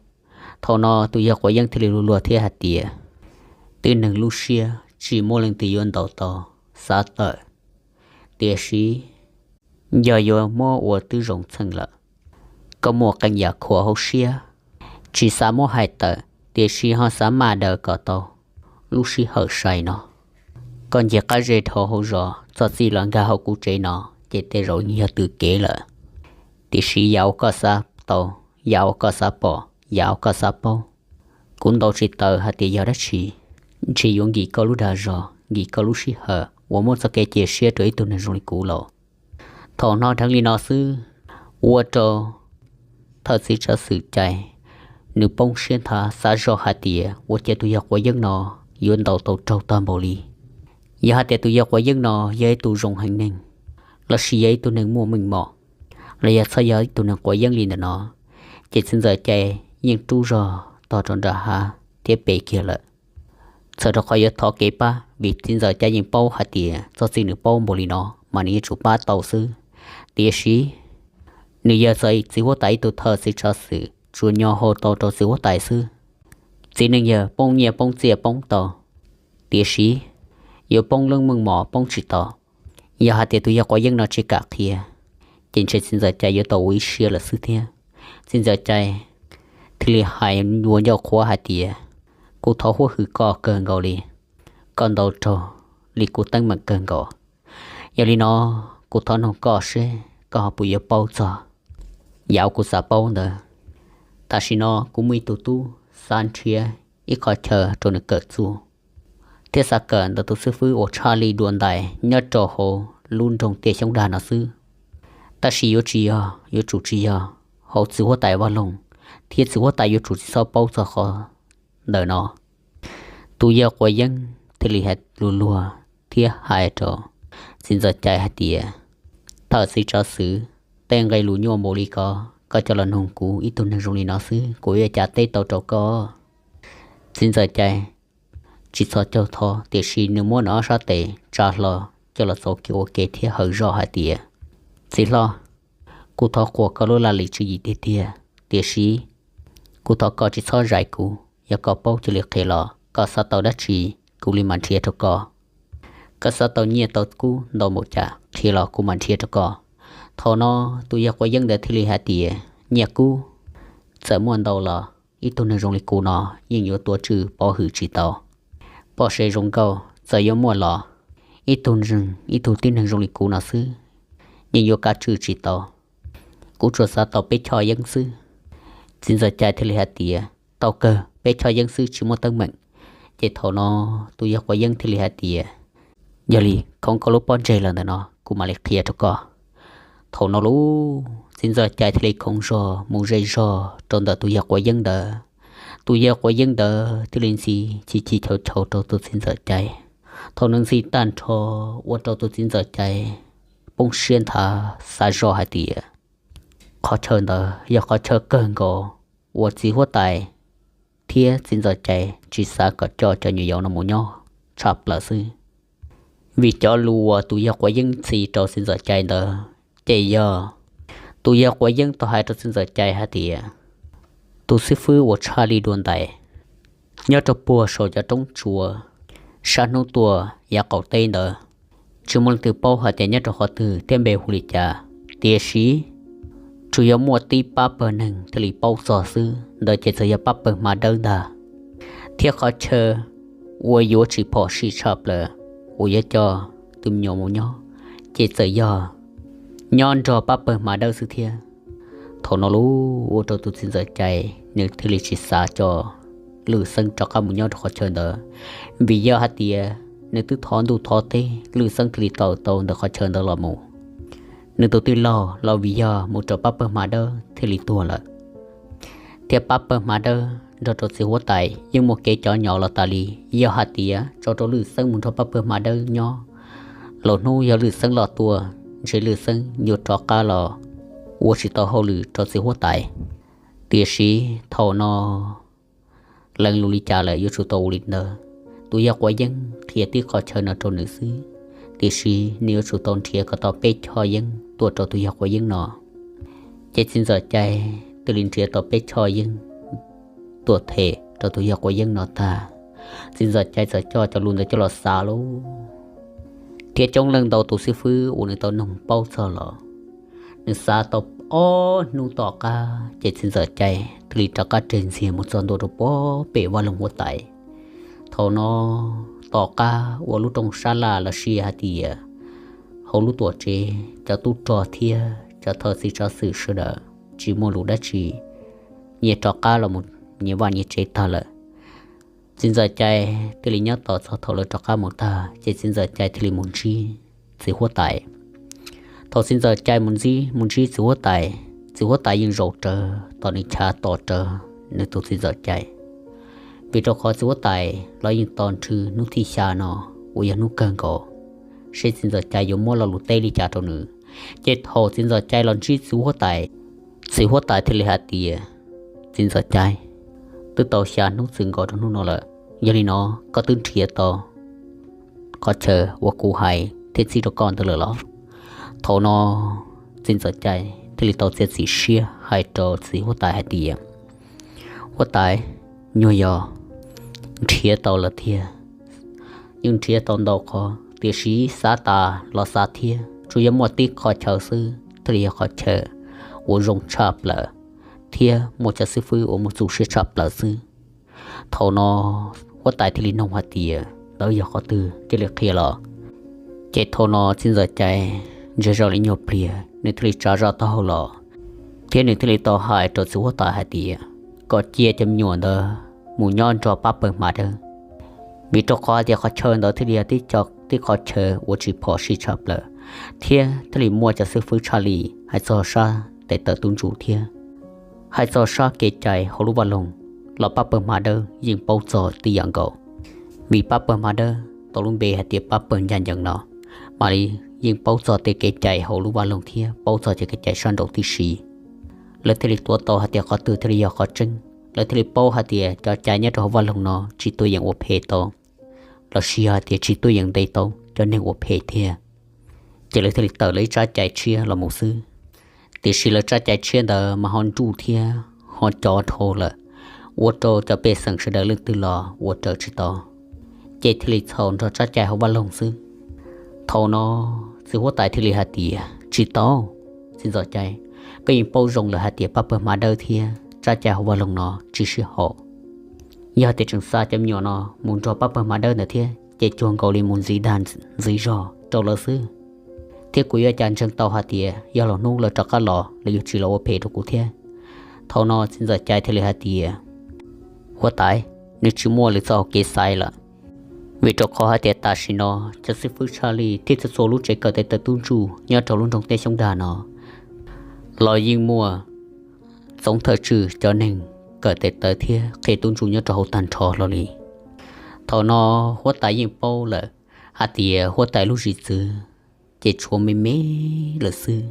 Thaum no tus yawg quav yeeb thiaj li luag luag thiab hais tias, tib neeg lub siab tsis muaj leej twg yuav ntaus tau, xav tawm, tiam sis yog yuav muab ua twb zoo txheej lawm. Koj muaj qee yam khuam hauv siab, tsis xav muab hais tawm, tiam sis ho xav maj daws kom tau lub sij hawm sai no. Koj nce qab zej dhau hauv zos txog txij los nkag hauv kuv tsev no, ces tej zaum yog tws kev lawm. Tiam sis yam uas koj xav tau, yam uas koj xav pom, yam uas koj xav paub, kuv ntaus tsis tawm hais tias yog dab tsi. Ntshe yuav nkim koj lub dag zog, nkim koj lub sij hawm uas muab txoj kev cia siab rau ib tug neeg zoo li kuv los. Thaum hnov dheev li no xwb, ua rau thawj txiv tsav xwm cai nws poob siab nthav, xav zoj hais tias ua cas tus yawg quav yeeb no yuav ntaus tau raug tag npaum li. Yog hais tias tus yawg quav yeeb no yog ib tug zoo heev neeg, lossis yog ib tug neeg muaj meej mom, los yog txhob yog ib tug neeg quav yeeb li ntawm no, ces txiv ntxawm cai yeej rub zog tog rau nram hav thiab pem kiag lawm. Txhawm rau qhov yuav thov kev pab, vim txiv ntxawm cai yeej paub hais tias txoj txij nws paub npaum li no mas nws yeej tsum pab tau xwb. Tiam sis nws yog txiv huab tais ib tug thawj txiv tsav xwm, tsuas nyo hau tau rau txiv huab tais xwb. Txiv neej yawg poob nyiaj poob txiaj poob tau, tiam sis yuav poob leej meej mom poob tsis tau. Yog hais tias tus yawg quav yeeb no tsis kam qhia, ces ntshe txiv ntxawm cai yuav tau ua ib siab lawm xwb thiab. Txiv ntxawm cai thiaj li hais ua ncauj qhuav hais tias, kuv thov huab hwm koj kawg nkaus li, koj ntaus raug li kuv teeb meem kawg nkaus. Yog li no, kuv thov nug koj seb koj ho puas yuav paub txog yam uas kuv xav paub ntawd. Tam sim no kuv muaj ib tug tub xav nrhiav ib qhov chaw rau nws kawm txuj, thiab xav kawm ntawm tus xib fwb uas tshaj li dua ntais nyob rau hauv lub nroog Tiaj Xyoob Dag no xwb. Tab sis yuav tsis yog, yuav tsum tsis yog hauv txiv huab tais Vaj Loog, thiab txiv huab tais yuav tsum tsis txhob paub txog qhov ntawm no. Tus yawg quav yeeb thiaj li hais luag luag thiab hais rau txiv ntxawm cai hais tias, thawj txiv tsav xwm, tej nqe lus nyuaj npaum li ko, koj coj los nug kuv ib tug neeg zoo li no xwb, kuv yuav cas teb tau rau koj? Txiv ntxawm cai tsis txhos caug thov, tiam sis nws muab nws ob sab tes tsa hlo coj los txaus kev ua ke thiab hawm zog hais tias, txiv hlob, kuv thov qhuas koj lub laj lim tswv yim tiag tiag, tiam sis kuv thov koj tsis txhob zais kuv. Yog koj paub cia li qhia los, koj xav tau dab tsi kuv li mam nrhiav rau koj. Koj xav tau nyiaj tau kub ntau npaum cas qhia los kuv mam nrhiav rau koj. Thaum no tus yawg quav yeeb ntawd thiaj li hais tias, nyiaj kub txawm muaj ntau los ib tug neeg zoo li kuv no yeej yuav tuav tswj pov hwm tsis tau. Poj se zoo nkauj txawm yuav muaj los ib tug neeg, ib tug tib neeg zoo li kuv no xwb yeej yuav kav tswj tsis tau. Kuv tsuas xav tau peb choj yeeb xwb. Txiv ntxawm cai thiaj li hais tias, tau kawg, peb choj yeeb xwb tsis muaj teeb meem. Ces thaum no tus yawg quav yeeb thiaj li hais tias, yog li khoov koj lub pob ntseg los ntawm no kuv mam li qhia rau koj. Thaum no lub txiv ntxawm cai thiaj li khoov zog mus ze zog rau ntawm tus yawg quav yeeb ntawd. Tus yawg quav yeeb ntawd thiaj li ntxhi chim chim chau chau rau tus txiv ntxawm cai. Thaum nws ntxhi tag nrho, ua rau tus txiv ntxawm cai poob siab nthav, xav zoj hais tias qhov chaw ntawd yog qhov chaw kawg nkaus uas txiv huab tais thiab txiv ntxawm cai tsis xav kom coj cov nyuam yaus no mus nyob tshaj plaws xwb. Vim cov lus uas tus yawg quav yeeb ntxhi rau txiv ntxawm cai ntawd, ces yog tus yawg quav yeeb tau hais rau txiv ntxawm cai hais tias, tus xib fwb uas tshaj li dua ntais nyob rau puag saum cov roob tsuas sab hnub tuaj yav qaum teb ntawd, tsis muaj leej twg paub hais tias nyob rau qhov twg thiab npe hu li cas, tiam sis tsuas yog muaj tib pab pawg neeg thiaj li paub txog xwb, ntawd ces txawm yog pab pawg hma dawb ntag. Thiab qhov chaw uas yuav tsis phom sij tshaj plaws uas yuav coj tus me nyuam mus nyob, ces txawm yog nyob nrog pab pawg hma dawb xwb thiab. Thaum no lub ua rau tus txiv ntxawm cai nws thiaj li tsis xav coj Lwj Xeeb rov qab mus nyob rau qhov chaw ntawd, vim yog hais tias nws twb thov ntuj thov teb Lwj Xeeb thiaj li tau tau ntawm qhov chaw ntawd los mus. Nws tus tij laug los vim yog mus raws pab pawg hma dawb thiaj li tuag lawm, thiab pab pawg hma dawb nrog rau txiv huab tais yeej muaj kev cov nyom los tas li. Yog hais tias tso rau Lwj Xeeb mus nrog pab pawg hma dawb nyob, los hnub yog Lwj Xeeb loj tuaj, ntshe Lwj Xeeb yuav rov qab los ua tsis tau hauj lwm rau txiv huab tais. Tiam sis thaum no lees lus li cas lawm yuav tsum tau ua li ntawd. Tus yawg quav yeeb qhia tib qho chaw no rau nws xwb, tiam sis nws yuav tsum tau nrhiav kom tau peb choj yeeb tuaj rau tus yawg quav yeeb no. Ces txiv ntxawm Cai thiaj li nrhiav tau peb choj yeeb tuaj them rau tus yawg quav yeeb no tag, txiv ntxawm Cai txawm coj cov lus ntawd coj los xav lauj, thiab coob leej ntau tus xib fwb uas nws tau noog paub txog los, nws xav tau ob hnub tom qab ces txiv ntxawm Cai thiaj li rov qab res ntxiag mus txog ntua rau puag pem vaj loog huab tais. Thaum no tom qab uas lub rooj sab laj los sis hais tias hauv lub tuam tsev cov tub rog thiab cov thawj txiv tsav xwm sawv daws tsis muaj lus dab tsi, nyias rov qab los mus nyias vaj nyias tsev tag lawm. Txiv ntxawm Cai thiaj li nyob tos txog thaum lawv rov qab mus tag ces txiv ntxawm Cai thiaj li mus ntsib txiv huab tais. Thaum txiv ntxawm Cai mus ntsib, mus ntsib txiv huab tais, txiv huab tais yeej zaum rawv tom nws chav tos rawv nws tus txiv ntxawm Cai, vim rau qhov txiv huab tais los yeej tos nrhw hnub thib xya no uas yog hnub kawg nkaus, seb txiv ntxawm Cai yuav muab lo lus teb li cas rau nws. Ces thaum txiv ntxawm Cai los ntsib txiv huab tais, txiv huab tais thiaj li hais tias, Txiv ntxawm Cai, twb tau xya hnub txwm nkaus rau hnub no lawm, yog li no koj twb nrhiav tau qhov chaw uas kuv hais thiab txib rau koj ntawd lawm los? Thaum no txiv ntxawm Cai thiaj li tau txiav txim siab hais rau txiv huab tais hais tias, Huab tais, nyuag yog nrhiav tau lawm thiab, yeej nrhiav tau ntau qhov, tiam sis xav tas los xav thiab, tsuas yog muaj tib qho chaw xwb thiaj li yog qhov chaw uas zoo tshaj plaws thiab muaj cov xib fwb uas muaj txuj siab tshaj plaws xwb. Thaum no huab tais thiaj li nug hais tias, Ntawd yog qhov twg, cia li qhia los? Ces thaum no txiv ntxawm Cai ntshe zoo li nyuag pliag nws thiaj li tsa zaj taub hau los, thiab nws thiaj li tau hais rau txiv huab tais hais tias, Kom cia cov me nyuam ntawd mus nyob nrog pab pawg hma dawb, vim rau qhov tias qhov chaw ntawd thiaj li yog tib qhov chaw uas tsis phom sij tshaj plaws, thiab thiaj li muaj cov xib fwb tshaj li hais txog sab tes taw tub ntsuj thiab hais txog sab kev cai hauv lub vaj loog los pab pawg hma dawb yeej paub txog tib yam nkaus. Vim pab pawg hma dawb tau lub npe hais tias pab pawg ncaj ncees no, mam li yeej paub txog tej kev cai hauv lub vaj loog thiab paub txog cov kev cai sab nraud tib si. Lawv thiaj li tuav tau hais tias qhov twg thiaj li yog qhov tseeb, lawv thiaj li paub hais tias cov cai nyob rau hauv vaj loog no tsis tuaj yeem ua phem tau, los sis yog hais tias tsis tuaj yeem ntes tau cov neeg ua phem thiab. Ces lawv thiaj li tawm lawv ib tsab cai tshiab los mus xwb. Tiam sis lawv tsab cai tshiab ntawd mas ho nruj thiab ho cov dhau lawm, ua rau cov pej xeem sawv daws leej twg los ua raws tsis tau, ces thiaj li txhaum nrog tsab cai hauv vaj loog xwb. Thaum no txiv huab tais thiaj li hais tias, Tsis tau, txiv ntxawm Cai, koj yeej paub zoo lawm hais tias pab pawg hma dawb thiab tsab cai hauv vaj loog no tsis sib haum. Yog tias tseem xa cov me nyuam no mus nrog pab pawg hma dawb ntawd thiab ces cuag nkaus li mus ntxiv dag ntxiv zog rau lawv xwb. Thiab kuv yuav cas ntseeg tau hais tias yog los hnub lawv rov qab los lawv yuav tsis los ua phem rau kuv thiab. Thaum no txiv ntxawm Cai thiaj li hais tias, Huab tais, nws tsis muaj lwm txoj hau kev xaiv lawm, vim rau qhov hais tias tam sim no cov xib fwb tshaj li thiab txhua txhua lub tsev kawm tes taw tub ntsuj nyob rau lub nroog Teb Xyoob Dag no los yeej muaj txoov thawj tswj cov neeg kawm tes taw thiab qhia tub ntsuj nyob rau hauv tag nrho hlo li. Thaum no huab tais yeej paub lawm hais tias huab tais lub zim txwv ces tshuav me me lawm xwb,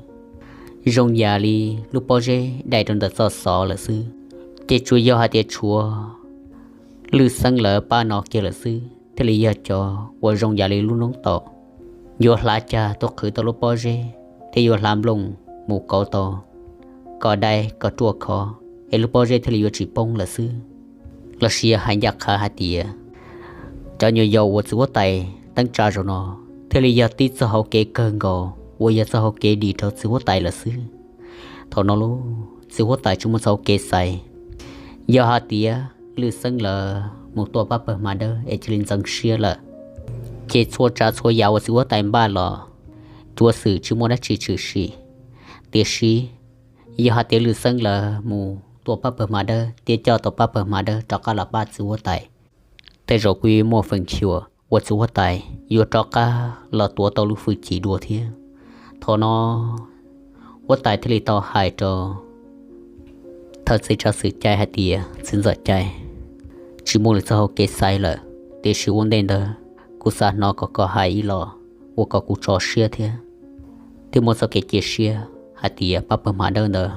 zoo yam li lub pob zeb dai rau ntawm txoj xov lawm xwb. Ces tsuas yog hais tias tshuav Lwj Xeeb lawv pab no kiag lawm xwb thiaj li yog cov uas zoo yam li lub noob taum, yuav hlav cag tuaj qhwv tau lub pob zeb thiab yuav hlav nplooj mus kauv tau kom dai kom ruaj khov, es lub pob zeb thiaj li yuav tsis poob lawm xwb. Los sis yog hais ncaj qha hais tias cov nyuam yaus uas txiv huab tais teeb tsa zaum no thiaj li yog tib txoj hau kev kawg nkaus uas yog txoj hau kev dim rau txiv huab tais lawm xwb. Thaum no lauj, txiv huab tais tsis muaj txoj hau kev xaiv. Yog hais tias Lwj Xeeb lawv mus tuaj pab pawg hma dawb es cia li ntxeev siab lawm, ces txhua tsav txhua yam uas txiv huab tais npaj los cuav xwm tsis muaj dab tsi tshwm sim. Tiam sis yog hais tias Lwj Xeeb lawv mus tua pab pawg hma dawb thiab coj tau pab pawg hma dawb rov qab los pab txiv huab tais. Tej zaum kuj yuav muaj feem xyuam uas txiv huab tais yuav rov qab los tuav tau lub hwj chim dua thiab. Thaum no huab tais thiaj li tau hais rau thawj txiv tsav xwm Cai hais tias, Txiv ntxawm Cai, tsis muaj lwm txoj hau kev xaiv lawm, tiam sis ua ntej ntawd kuv xav hnov kom koj hais ib los uas kom kuv tso siab thiab, thiab muaj txoj kev cia siab hais tias pab pawg hma dawb ntawd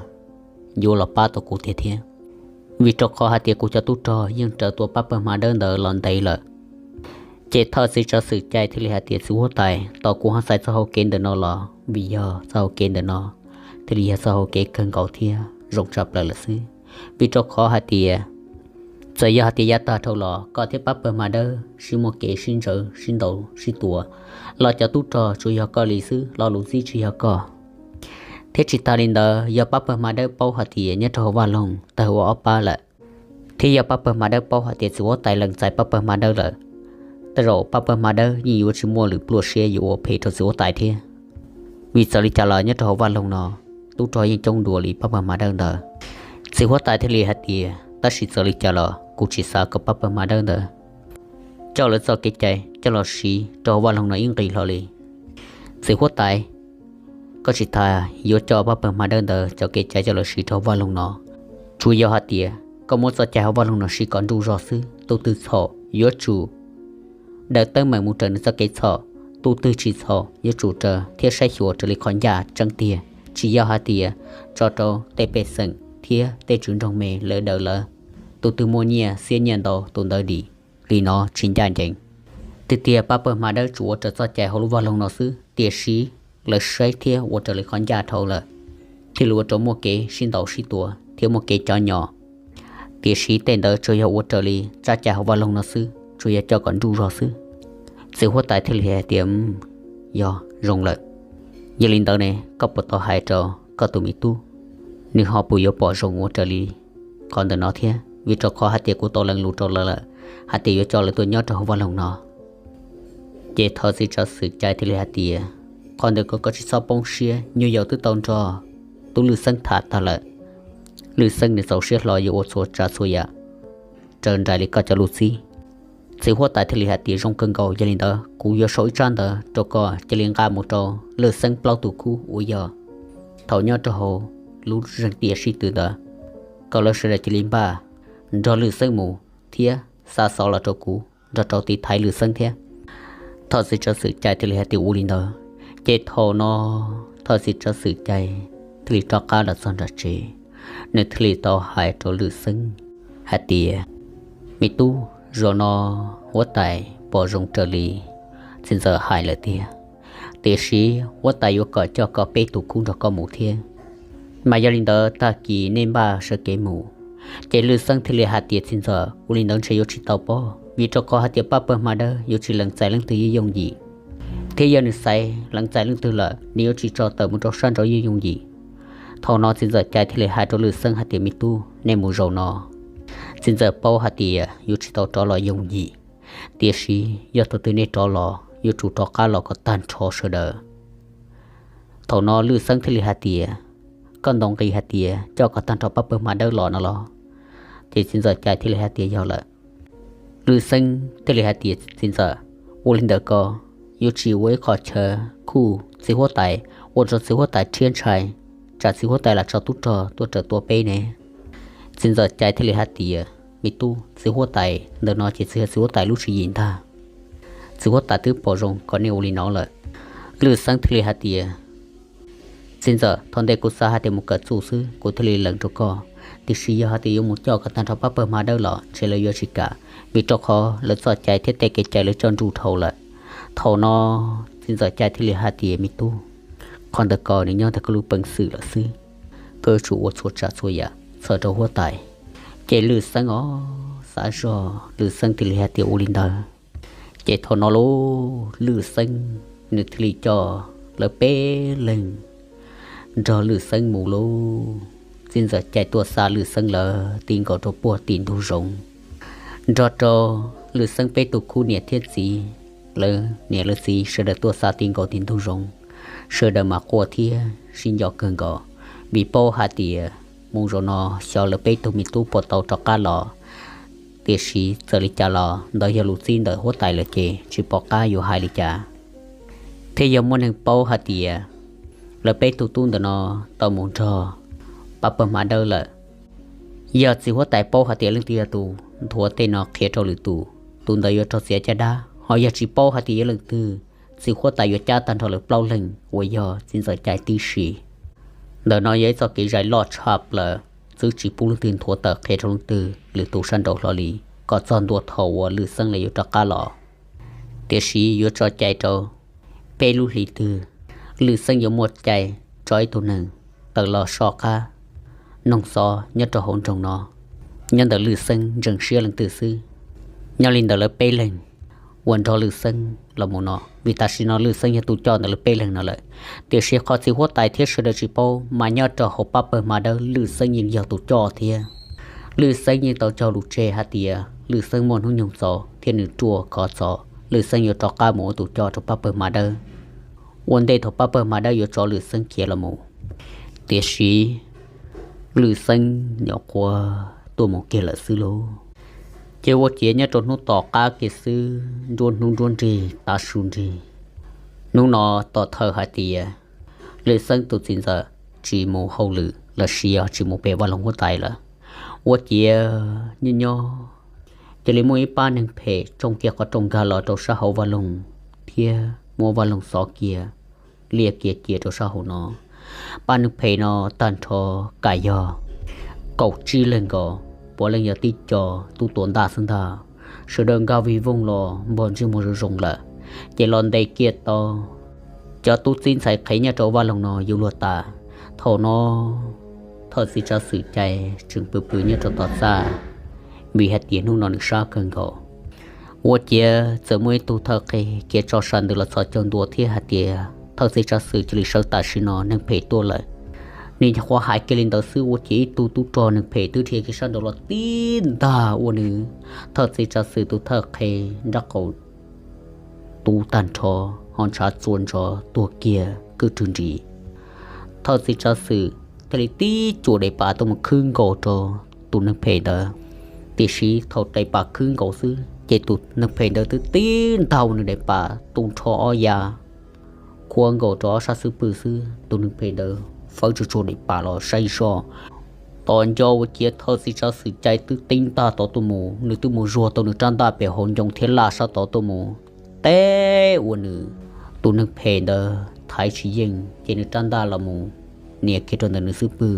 yuav los pab tau kuv tiag thiab. Vim rau qhov hais tias kuv cov tub rog yeej raws tua pab pawg hma dawb ntawd los ntev lawm. Ces thawj txiv tsav xwm Cai thiaj li hais tias, Txiv huab tais, tos kuv ho xaiv txoj hau kev ntawm no los vim yog txoj hau kev ntawm no thiaj li yog txoj hau kev kawg nkaus thiab zoo tshaj plaws lawm xwb. Vim rau qhov hais tias txawm yog hais tias yav tag dhau los koj thiab pab pawg hma dawb sib muaj kev sib ntsawv sib ntaus sib tua los cov tub rog tsuas yog koj li xwb, lo lus txib tsis yog koj. Thiab tsis tas li ntawd, yog pab pawg hma dawb paub hais tias nyob rau hauv vaj loog tawg ua ob pab lawm, thiab yog pab pawg hma dawb paub hais tias txiv huab tais lees txais pab pawg hma dawb lawm, tej zaum pab pawg hma dawb yeej yuav tsis muaj lwm pluaj siab yuav ua phem rau txiv huab tais thiab. Vim txawm li cas los nyob rau hauv vaj loog no tub rog yeej coob dua li pab pawg hma dawb ntawd. Txiv huab tais thiaj li hais tias, Tab sis txawm li cas los kuv tsis xav kom pab pawg hma dawb ntawd coj lawv txoj kev cai coj los siv rau hauv vaj loog no ib nqis hlo li. Txiv huab tais, koj tsis tas yuav coj pab pawg hma dawb ntawd cov kev cai coj los siv rau hauv vaj loog no. Tsuas yog hais tias koj muab txoj cai hauv vaj loog no siv kom nruj zog xwb. Tus twg txhaum yuav tsum daws teeb meem mus raws nws txoj kev txhaum, tus twg tsis txhaum yuav tsum raws thiab saib xyuas raws li qhov ncaj tseeb tiag. Tsis yog hais tias tso rau tej pej xeem thiab tej tswv nroog me lawv daws lawv, tus twg muaj nyiaj xiab nyiaj ntau tus ntawd dim. Li no tsis ncaj ncees. Tiag tiag pab pawg hma dawb tsuas ua raws txoj cai hauv lub vaj loog no xwb, tiam sis lawv saib thiab ua raws li qhov ncaj dhau lawm, thiaj li ua rau muaj kev sib ntaus sib tua thiab muaj kev cov nyom. Tiam sis tej ntawd tsuas yog ua raws li txoj cai hauv vaj loog no xwb, tsuas yog coj kom nruj zog xwb. Txiv huab tais thiaj li hais tias, Yog zoo lawm. Yog li ntawd ne, koj puas tau hais rau koj tus me tub, nws ho puas yuav pom zoo ua raws li qhov ntawm no thiab? Vim rau qhov hais tias kuv tau lees lus rau lawv lawm hais tias yuav coj lawv tuaj nyob rau hauv vaj loog no. Ces thawj txiv tsav xwm Cai thiaj li hais tias, Qhov ntawd koj tsis txhob poob siab, nyuag yaus twb tau nrog tub Lwj Xeeb tham tag lawm. Lwj Xeeb nws txaus siab hlo yuav ua txhua tsav txhua yam raws nraim li koj cov lus txib. Txiv huab tais thiaj li hais tias, Zoo kawg nkaus, yog li ntawd kuv yuav sau ib tsab ntawv rau koj, cia li nqa mus rau Lwj Xeeb plaub tus khub uas yog thaum nyob rau hauv lub zeeg tiam sib tw ntawd, kom lawv sawv daws cia li npaj nrog Lwj Xeeb mus thiab xa xov los rau kuv nrog rau tiv thaiv Lwj Xeeb thiab. Thawj txiv tsav xwm Cai thiaj li hais tias ua li ntawd. Ces thaum no thawj txiv tsav xwm Cai thiaj li rov qab los txog nram tsev, nws thiaj li tau hais rau Lwj Xeeb hais tias, Me tub, zaum no huab tais pom zoo raws li txiv ntxawm hais lawm tiag, tiam sis huab tais yuav kom coj koj peb tus khub nrog koj mus thiab. Mas yog li ntawd tag kis nej npaj sawv kev mus. Ces Lwj Xeeb thiaj li hais tias, Txiv ntxawm, ua li ntawd ntshe yuav tsis tau pob, vim rau qhov hais tias pab pawg hma dawb yuav tsis lees txais leej twg yeej yooj yim, thiab yog nws xaiv lees txais leej twg lawm nws yuav tsis tso tawm mus rau sab nraud yeej yooj yim. Thaum no txiv ntxawm Cai thiaj li hais rau Lwj Xeeb hais tias, Me tub, nej mus zaum no, txiv ntxawm paub hais tias yuav tsis tau rov los yooj yim, tiam sis yog thaum twg nej rov los yuav tsum rov qab los kom tag nrho sawv daws. Thaum no Lwj Xeeb thiaj li hais tias, Koj ntaus nqi hais tias coj kom tag nrho pab pawg hma dawb los no los? Ces txiv ntxawm Cai thiaj li hais tias, Yog lawm. Lwj Xeeb thiaj li hais tias, Txiv ntxawm, ua li ntawd ko yuav tsis ua ib qho chaw khuj txiv huab tais, ua rau txiv huab tais rhiab ntshai, tsam txiv huab tais lam tso tub rog tuaj raws tua peb ne. Txiv ntxawm Cai thiaj li hais tias, Me tub, txiv huab tais ntawm no ces txawm yog txiv huab tais lub tswv yim ntag. Txiv huab tais twb pom zoo kom nej ua li no lawm. Lwj Xeeb thiaj li hais tias, Txiv ntxawm, thaum ntej kuv xav hais tias mus kawm txuj xwb kuv thiaj li lees rau koj, tiam sis yog hais tias yuav mus coj kom tag nrho pab pawg hma dawb los ntshe lawv yuav tsis kam, vim rau qhov lawv txoj cai thiab tej kev cai lawv coj nruj dhau lawm. Thaum no txiv ntxawm Cai thiaj li hais tias, Me tub, qhov ntawd ko nws nyob ntawm koj lub peev xwm lawm xwb, koj yuav tsum ua txhua tsav txhua yam txhawm rau huab tais. Ces Lwj Xeeb os, xav zog Lwj Xeeb thiaj li hais tias, Ua li ntawd. Ces thaum no lauj, Lwj Xeeb nws thiaj li coj lawv peb leeg nrog Lwj Xeeb mus lauj. Txiv ntxawm Cai tuaj xa Lwj Xeeb lawv ti nkaus rau puag tim ntug zoov, nrog rau Lwj Xeeb peb tus khub niam thiab txiv, lawv niam lawv txiv sawv daws tuaj xa ti nkaus tim ntug zoov. Sawv daws mas quaj thiab sib nco kawg nkaus, vim paub hais tias mus zaum no xyov lawv peb tug me tub puas tau rov qab los. Tiam sis txawm li cas los ntawd yog lus txib ntawm huab tais lawm ces tsis pom qab yuav hais li cas. Thiab yog muaj neeg paub hais tias lawv peb tug tub ntawm no tau mus nrog pab pawg hma dawb lawm, yog txiv huab tais paub hais tias leej twg yog tus nthuav tej no qhia rau lwm tus, tus ntawd yuav raug txiav caj dab. Ho yog tsis paub hais tias yog leej twg, txiv huab tais yuav cab tag nrho lawv plaub leeg uas yog txiv ntxawm cai tib si. Ntawm no yog ib txoj kev zais loj tshaj plaws, txwv tsis pub leej twg nthuav tawm qhia rau leej twg lwm tus sab nraud hlo li, kom txog ntua thaum uas Lwm Xeeb lawv yuav rov qab los. Tiam sis yuav tso cai rau peb lub hlis twg, Lwm Xeeb yuav muaj cai tso ib tug neeg tawm los soj qab noog xov nyob rau hauv nroog no, nyob ntawm Lwm Xeeb ntseeg siab leej twg xwb. Nyob li ntawm lawv peb leeg uas nrog Lwm Xeeb los mus no, vim tam sim no Lwm Xeeb yog tus coj ntawm lawv peb leeg no lawm. Tiam sis qhov txiv huab tais thiab sawv daws tsis paub mas nyob rau hauv pab pawg hma dawb Lwm Xeeb yeej yog tus coj thiab. Lwm Xeeb yeej tau cog lus tseg hais tias Lwm Xeeb muaj hnub nyoog txaus thiab nws ruaj khov txaus, Lwm Xeeb yuav rov qab mus ua tus coj rau pab pawg hma dawb. Ua ntej thaum pab pawg hma dawb yuav tso Lwm Xeeb khiav los mus, tiam sis Lwm Xeeb nyuam qhuav tuaj mus kiag lawm xwb lauj. Ces ua ciav nyob rau hnub tom qab kiag xwb, nruab hnub nruab nrig tav su nrig, hnub no tom thawj hais tias Lwm Xeeb tus txiv ntxawm tsis mus hauj lwm los sis yog tsis mus pem vaj loog huab tais lawm. Ua ciav nyob nyob, cia li muaj ib pab neeg phem tsoo kiag qhov rooj nkag los rau sab hauv vaj loog thiab muab vaj loog xov kiag, liaj kiag cia rau sab hauv no. Pab neeg phem no tag nrho kam yog kaum tsib leeg nkaus, puav leej yog tib co tub tuav ntaj xwb ntag. Sawv daws nkag vij voog los npog ntsej muag zoo zoo lawm, ces los ntes kiag tau cov tub txib ntxhais qhev nyob rau vaj loog no yuav luag tas. Thaum no thawj txiv tsav xwm cai tseem pw pw nyob rau tom txaj, vim hais tias hnub no nws sab kawg nkaus. Ua ciav txawm muaj ib tug thawj qhev khiav tso sa ntws los txhos caug ntua thiab hais tias thawj txiv tsav xwm cia li sawv tam sim no, neeg phem tuaj lawm. Nws nyuam qhuav hais kiag li ntawd xwb ua ciav ib tug tub rog neeg phem twb dhia kiag sab nraud los tib ntag ua nws thawj txiv tsav xwm tus thawj qhev nraub qaum tub tag nrho, ho ntshav txua ntsos tuag kiag kwj rwg nris. Thawj txiv tsav xwm thiaj li tib cuam daim pam tuaj mus khwb nkaus rau tus neeg phem ntawd. Tiam sis thaum daim pam khwb nkaus xwb ces tus neeg phem ntawd twb tib ntag ua nws daim pam tu nrho ob ya, khuab nkaus rau ob sab xub pwg xwb. Tus neeg phem ntawd fawb tsuag tsuag daim pam los saib zoj, tos nco ua ciav thawj txiv tsav xwm cai twb tib ntag tod tuaj mus, nws twb mus zuag tau nws rab ntaj pem hauv ncoo thiab laj sab tod tuaj mus, teb ua nws. Tus neeg phem ntawd thaiv tsis yeej ces nws rab ntaj los mus nias kiag rau ntawm nws xub pwg,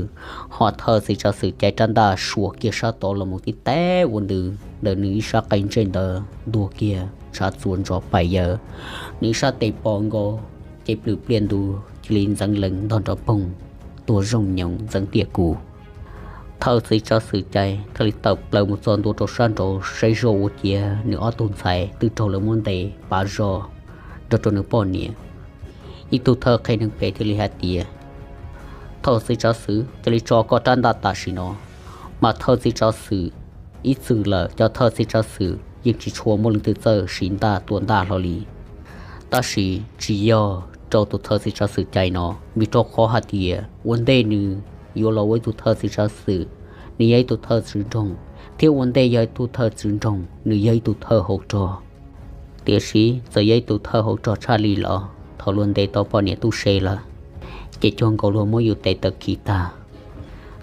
ho thawj txiv tsav xwm cai rab ntaj suas kiag sab tod los mus tib teb ua nws ntawm nws ib sab qe ntsej ntawd ntuag kiag ntshav txua ntsos pais yawg. Nws ib sab tes pom nkaus ces plwm pliaj ntu cia li ntxeev lees ntog nrov poog, tuag zooj nyoos ntxeev tiaj kus. Thawj txiv tsav xwm cai thiaj li tawm plaws mus txog ntua rau sab nraud saib zoj ua ciav nws ob tug ntxhais twb raug lawv muab ntes pav zog nrog rau nws poj niam. Ib tug thawj qhev neeg phem thiaj li hais tias, thawj txiv tsav xwm, cia li tso koj rab ntaj tam sim no. Mas thawj txiv tsav xwm ib txwm lawm cov thawj txiv tsav xwm yeej tsis tshua muaj leej twg txawj siv ntaj tua ntaj hlo li. Tab sis tsis yog rau tus thawj txiv tsav xwm cai no, vim rau qhov hais tias ua ntej nws yuav los ua ib tug thawj txiv tsav xwm, nws yog ib tug thawj tswv nroog, thiab ua ntej yog ib tug thawj tswv nroog nws yog ib tug thawj hauv rog. Tiam sis txawm yog ib tug thawj hauv rog tshaj li los thaum luag ntes tau poj niam tub se lawm, ces cuag nkaus luag muab yus tes taw khi tag.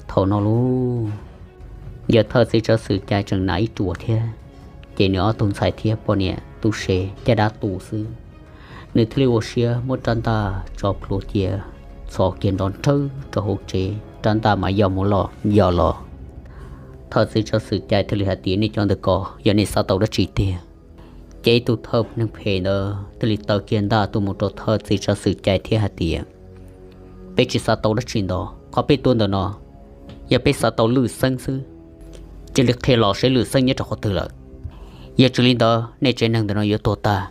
Thaum no lauj, yawg thawj txiv tsav xwm cai tseem hnav ib ruam thiab, ces nws ob tug ntxhais thiab poj niam tub se caj dab tu xwb. Nws thiaj li ua siab muab rab ntaj tso plhuav cia, txhos kiag nrov nrawg rau hauv tsev, rab ntaj mas yoj mus loj yoj los. Thawj txiv tsav xwm cai thiaj li hais tias, nej cov ntawm ko yog nej xav tau dab tsi tiag? Ces ib tug thawj neeg phem ntawd thiaj li taw kiag ntaj tuaj mus rau thawj txiv tsav xwm cai thiab hais tias, peb tsis xav tau dab tsi ntau, qhov peb tuaj ntawm no yog peb xav tau Lwm Xeeb xwb. Cia li qhia los seb Lwm Xeeb nyob rau qhov twg lawm. Yog tsis li ntawd nej tsev neeg ntawm no yuav tuag tag.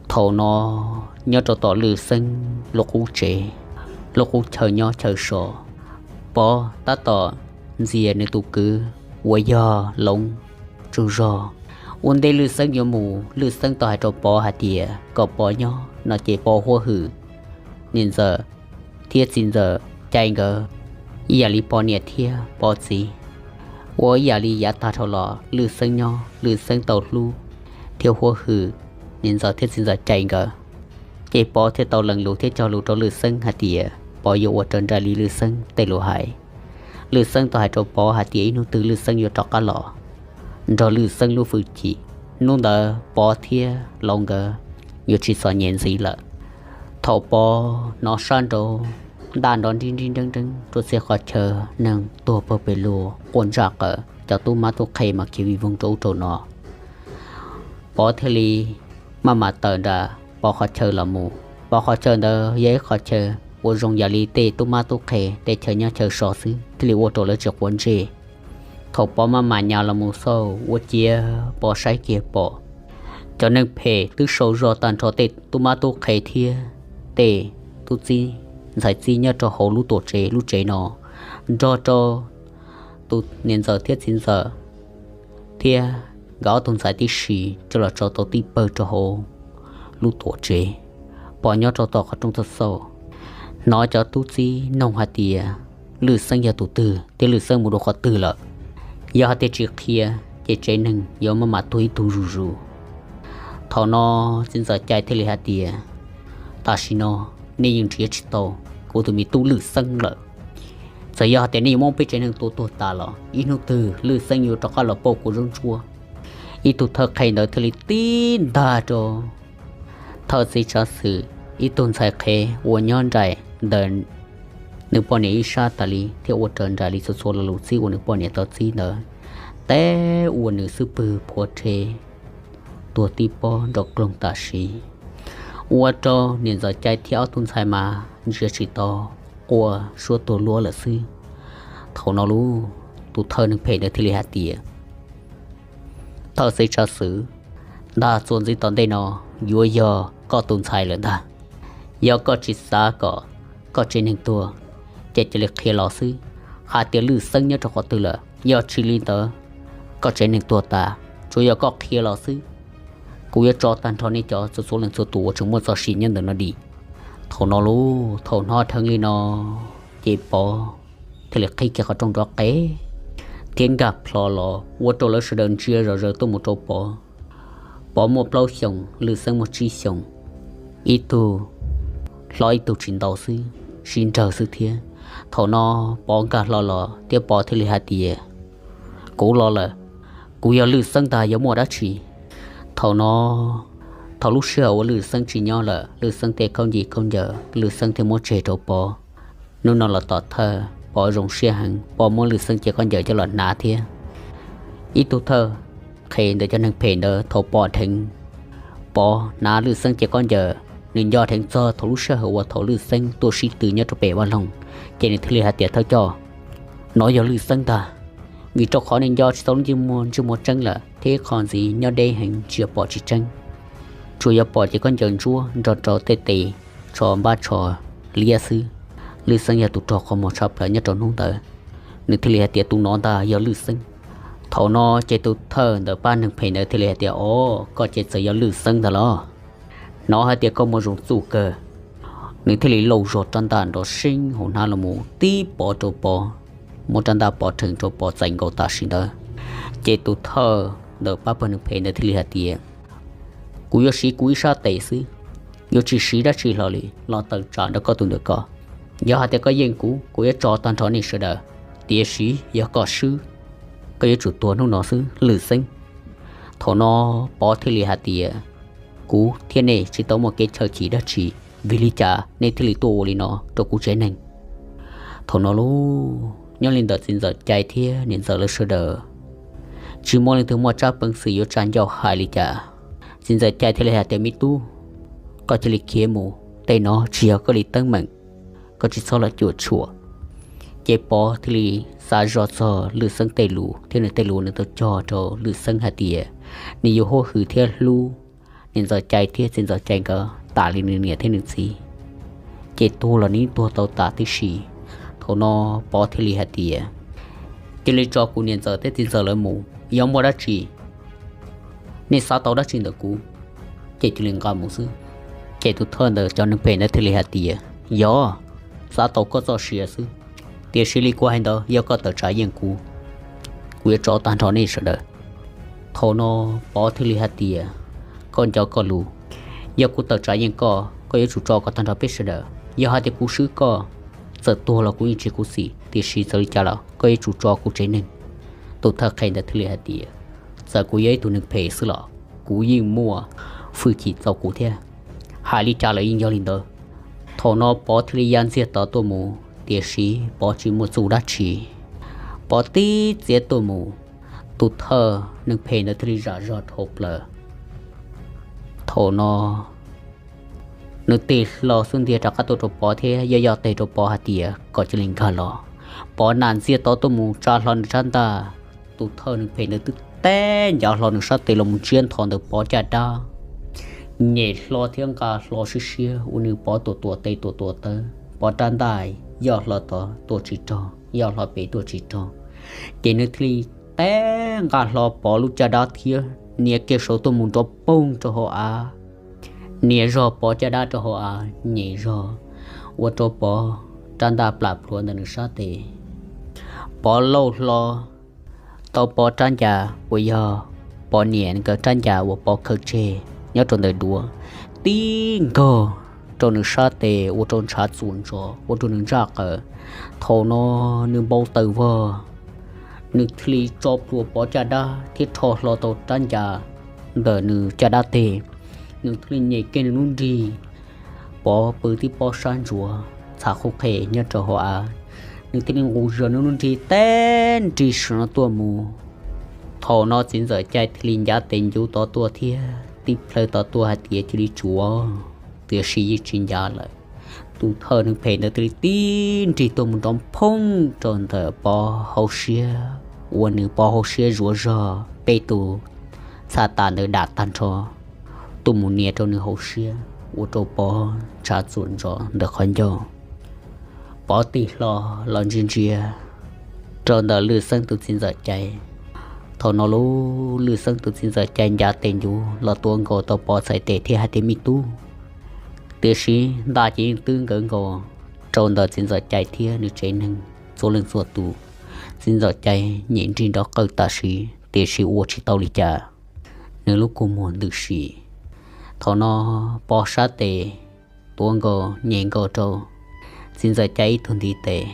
Thaum no nyob rau tom Lwm Xeeb lub qub tsev, lub qub chaw nyob chaw so, Pov tab tom ntxias nws tus kwv uas yog Loov tsaug zog. Ua ntej Lwm Xeeb yuav mus, Lwm Xeeb tau hais rau Pov hais tias kom Pov nyob no ces Pov huab hwm niam ntxawm thiab txiv ntxawm cai nkawd ib yam li Pov niam thiab Pov txiv, ua ib yam li yav tag dhau los Lwj Xeeb nyob Lwj Xeeb tau hlub thiab huab hwm niam ntxawm thiab txiv ntxawm Cai nkawd, ces Pov thiaj tau lees lus thiab cog lus rau Lwj Xeeb hais tias Pov yuav ua raws nraim li Lwj Xeeb tej lus hais. Lwj Xeeb tau hais rau Pov hais tias ib hnub twg Lwj Xeeb yuav rov qab los nrog Lwj Xeeb lub hwj chim, hnub ntawd Pov thiab Lauv nkawd yuav tsis txom nyem ntxiv lawm. Thaum Pov hnov sab nraud ntaj nrov nrib nrib nreeb nreeb rau txhia qhov chaw, neeg tuag pawg pes lug quaj ntsaj qawm, cov tub mab tub qhe mas khiav vij voog rau ub rau no, Pov thiaj li maj mam tawm nram Pov qhov chaw los mus. Pov qhov chaw ntawd yog ib qhov chaw ua zoo yam li tej tub mab tub qhe tej chaw nyob chaw so xwb, thiaj li ua rau lawv tsis quav ntsej. Thaum Pov maj mam nyas los mus xauj ua ciav Pov saib kiag pom cov neeg phem twb sau zog tag nrho tej tub mab tub qhe thiab tej tub txib ntxhais txib nyob rau hauv lub tuam tsev lub tsev no, nrog rau tus niam ntxawm thiab txiv ntxawm thiab nkawd ob tug ntxhais tib si coj los tso tau tib pawg rau hauv lub tuam tsev. Pov nyob rau tom qhov rooj txog xauj, hnov cov tub txib noog hais tias Lwj Xeeb yog tus twg thiab Lwj Xeeb mus rau qhov twg lawm. Yog hais tias tsis qhia ces tsev neeg yuav maj mam tuag ib tug zuj zus. Thaum no txiv ntxawm Cai thiaj li hais tias, tam sim no nej yeej nrhiav tsis tau kuv tus me tub Lwj Xeeb lawm. Txawm yog hais tias nej yuav muab peb tsev neeg tua tuag tas los ib hnub twg Lwj Xeeb yuav rov qab los pauj kuv zaub ntsuab. Ib tug thawj qhe ntawd thiaj li tib ntag rau thawj txiv tsav xwm ib tug ntxhais qhev uas nyob nraim ntawm nws poj niam ib sab tas li thiab ua raws nraim li txhua txhua lo lus txib uas nws poj niam tau txib ntawd, teb ua nws xub pwg phuav rhe tuag tib pob nrov kloog tam sim, ua rau niam ntxawm Cai thiab ob tug ntxhais mas ntsia tsis tau, quaj suab tuag luab lawm xwb. Thaum no lauj, tus thawj neeg phem ntawd thiaj li hais tias, thawj txiv tsav xwm, ntag txuas ntxiv tom ntej no yuav yog koj tus ntxhais lawm ntag. Yog koj tsis xav kom koj tsev neeg tuag, ces cia li qhia los xwb, hais tias Lwj Xeeb nyob rau qhov twg lawm. Yog tsis li ntawd, koj tsev neeg tuag tas, tsuas yog koj qhia los xwb. Kuv yuav tso tag nrho nej cov txhua txhua leej txhua tus uas tseem muaj txoj sia nyob ntawm no dim. Thaum no lauj, thaum hnov dheev li no, ces Pov thiaj li qhib kiag qhov rooj nrov qees thiab nkag plho los ua rau lawv sawv daws ntsia zom zaws tuaj mus rau Pov. Pov muaj plaub xyoos, Lwj Xeeb muaj tsib xyoos, ib tug hlob ib tug tsis ntau xwb, sib nrawg xwb thiab. Thaum no Pov nkag hlo los thiab Pov thiaj li hais tias, kuv los lawm, kuv yog Lwj Xeeb ntag, yog muaj dab tsi? Thaum no, thaum lub sij hawm uas Lwj Xeeb tsis nyob lawm, Lwj Xeeb tej khaub ncaws khaub ncaws Lwj Xeeb thiaj muab tseg rau Pov. Hnub no los tom thawj, Pov zoo siab heev, Pov muab Lwj Xeeb cev khaub ncaws coj los hnav thiab. Ib tug thawj qhe ntawm cov neeg phem ntawd thaum pom dheev Pov hnav Lwj Xeeb cev khaub ncaws, nws nco dheev txog thaum lub sij hawm uas thaum Lwj Xeeb tuaj sib tw nyob rau pem vaj loog, ces nws thiaj li hais tias, thawj coj, nov yog Lwj Xeeb ntag, vim rau qhov nws nco tsis tau lub ntsej muag, ntsej muag tseeb lawm thiab qhov ntxiv nyob deb heev tsis yog pom tsis tseeb, tsuas yog pom cev khaub ncaws ntsuab nrog rau tej tes tsho npab tsho liab xwb. Lwj Xeeb yog tus raug qhov muag tshaj plaws nyob rau hnub ntawd, nws thiaj li hais tias tus no ntag yog Lwj Xeeb. Thaum no ces tus thawj ntawm pab neeg phem ntawd thiaj li hais tias, o, koj ces txawm yog Lwj Xeeb ntag los? Hnov hais tias koj muaj zoo txuj kawg. Nws thiaj li lauj zog rab ntaj nrov seeb hauv hnab los mus tib pov rau Pov, muab rab ntaj pov rhees rau Pov txais nkaus tam sim ntawd. Ces tus thawj ntawm pab pawg neeg phem ntawd thiaj li hais tias, kuv yuav siv kuv ib sab tes xwb, yuav tsis siv dab tsi hlo li los tawm tsam nrog koj tus ntawm ko. Yog hais tias koj yeej kuv, kuv yuav tso tag nrho nej sawv daws, tiam sis yog koj swb, koj yuav tsum tuag hnub no xwb Lwj Xeeb. Thaum no Pov thiaj li hais tias, kuv thiab nej tsis tau muaj kev chaw chim dab tsi, vim li cas nej thiaj li tuaj ua li no rau kuv tsev neeg? Thaum no lauj, nyob li ntawm txiv ntxawm Cai thiab niam ntxawm lawv sawv daws tsis muaj leej twg muaj tsab peev xwm yuav tsa ncauj hais li cas. Txiv ntxawm Cai thiaj li hais tias, me tub, koj cia li khiav mus, tej no tsis yog koj li teeb meem, koj tsis txhob los cuam tshuam. Ces Pov thiaj li xav zoj txog Lwj Xeeb tej lus thiab nws tej lus nws tau cog rau Lwj Xeeb hais tias, nws yuav huab hwm thiab hlub niam ntxawm Cai thiab txiv ntxawm Cai nkawd tas li nws niam thiab nws txiv, ces tuag los nws tuag tau tas tib si. Thaum no Pov thiaj li hais tias, cia li tso kuv niam ntxawm thiab txiv ntxawm lawv mus, yog muaj dab tsi nej xav tau dab tsi ntawm kuv, ces cia li nqa mus xwb. Ces tus thawj ntawm cov neeg phem ntawd thiaj li hais tias, yog, xav tau koj txoj sia xwb. Tiam sis li kuv hais ntawd, yog koj tawm tsam yeej kuv, kuv yuav tso tag nrho nej sawv daws. Thaum no Pov thiaj li hais tias, koj nco koj lus, yog kuv tawm tsam yeej koj, koj yuav tsum tso kom tag nrho peb sawv daws. Yog hais tias kuv swb koj, txawm tuag los kuv yeej tsis khuv xim, tiam sis txawm li cas los koj yuav tsum tso kuv tsev neeg. Tus thawj qhe ntawd thiaj li hais tias, txawm kuv yog ib tug neeg phem xwb los kuv yeej muaj hwj chim txaus kuv thiab. Hais li cas los yeej yog li ntawd. Thaum no Pov thiaj li ya ntxiag tod tuaj mus, tiam sis Pov tsis muaj txuj dab tsi. Pov tib txiav tuaj mus, tus thawj neeg phem ntawd thiaj li zam zog dhau plaws. Thaum no nws tig hlo xub ntiag rov qab tuaj rau Pov thiab yoj yoj tes rau Pov hais tias kom cia li nkag los. Pov nam ntxiag tod tuaj mus tsa hlo nws rab ntaj, tus thawj neeg phem ntawd twb teb ncav hlo nws sab tes los mus ntsiab ntho ntawm Pov caj dab, nyem hlo thiab nqa hlo siab siab ua nws Pov tuam tuam tes tuam tuam taw. Pov rab ntaj yoj hlo tod tuaj tsis raug, yoj hlo pem tuaj tsis raug, ces nws thiaj li teb nqa hlo Pov lub caj dab thiab nias kiag saud tuaj mus nrov poog rau hauv av, nias zog Pov caj dab rau hauv av, nyem zog ua rau Pov rab ntaj plam plhuav ntawm nws sab tes. Pov lauj hlo tau Pov rab ncas uas yog Pov niam nkawd rab ncas uas Pov khaws tseg nyob rau ntawm duav, tib nkaug rau nws sab tes ua rau ntshav txuas ntsos ua rau nws ntsaj qaws. Thaum no nws npau taws vog, nws thiaj li tso plhuav Pov caj dab thiab rho hlo tau rab ncas ntawm nws caj dab teg. Nws thiaj li nyem kiag nws lub nrig, Pov pw tib pob sab ntsuav txhav qhuab qhe nyob rau hauv av. Nws thiaj li nqus zog nws lub nrig teb nrig sov no tuaj mus. Thaum no txiv ntxawm Cai thiaj li ncav tes ncuv tod tuaj thiab tib plhaw tod tuaj hais tias cia li tsuav, tiam sis yeej tsis ncav lawm. Tus thawj neeg phem ntawd thiaj li tib nrig tuaj mus nrov phooj rau ntawm Pov hauv siab, ua nws Pov hauv siab zuav zog peb tus txha tas ntawd dam tag nrho, tuaj mus nias rau nws hauv siab ua rau Pov ntshav txuas ntsos ntawm qhov ncauj. Pov tig hlo los ntsia ntsia rau ntawm Lwj Xeeb tus txiv ntxawm Cai. Thaum no lub Lwj Xeeb tus txiv ntxawm Cai ncav tes ncuv los tuav nkaus tau Pov txhais tes thiab hais tias me tub. Tiam sis ntaj ces yeej twb nkawd nkaus rau ntawm txiv ntxawm Cai thiab nws tsev neeg txhua leej txhua tus. Txiv ntxawm Cai nyem nrig nrov qawj tam sim tiam sis ua tsis tau li cas, nws lub kua muag ntws si. Thaum no Pov sab tes tuav nkaus nyem nkaus rau txiv ntxawm Cai ib tug ntiv tes.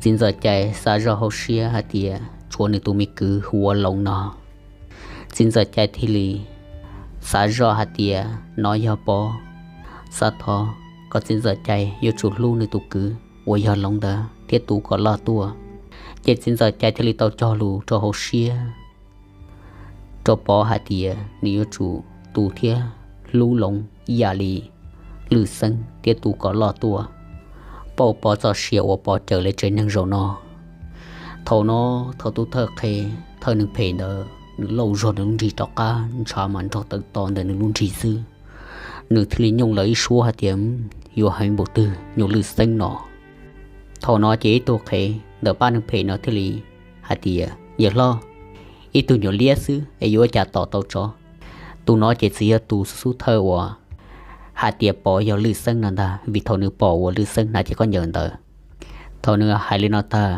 Txiv ntxawm Cai xav zoj hauv siab hais tias tshuav nws tus me kwv hu ua Loov no. Txiv ntxawm Cai thiaj li xav zoj hais tias no yog Pov xav thov kom txiv ntxawm Cai yuav tsum hlub nws tus kwv uas yog Loov ntawd thiab tu kom loj tuaj. Ces txiv ntxawm Cai thiaj li tau cog lus rau hauv siab rau Pov hais tias nws yuav tsum tu thiab hlub Loov ib yam li Lwj Xeeb thiab tu kom loj tuaj, pauj Pov txoj sia uas Pov cawm lawv tsev neeg zaum no. Thaum no, thaum tus thawj qhe, thawj neeg phem ntawd nws lauj zog nws lub nrig rov qab ntshav mas nrog tawm to ntawm nws lub nrig xwb, nws thiaj li nyooj lawm ib suab hais tias yuav heev npaum twg nyuam Lwj Xeeb no. Thaum no ces ib tug qhev ntawm pab neeg phem no thiaj li hais tias yawg hlob, ib tug nyuam liab xwb es yuav ua cas tom tau tsov. Tus no ces txawm yog tus xub xub thawj uas hais tias Pov yog Lwj Xeeb no ntag, vim thaum nws pom uas Lwj Xeeb hnav cev khaub ncaws ntawd. Thaum nws hais li no tag,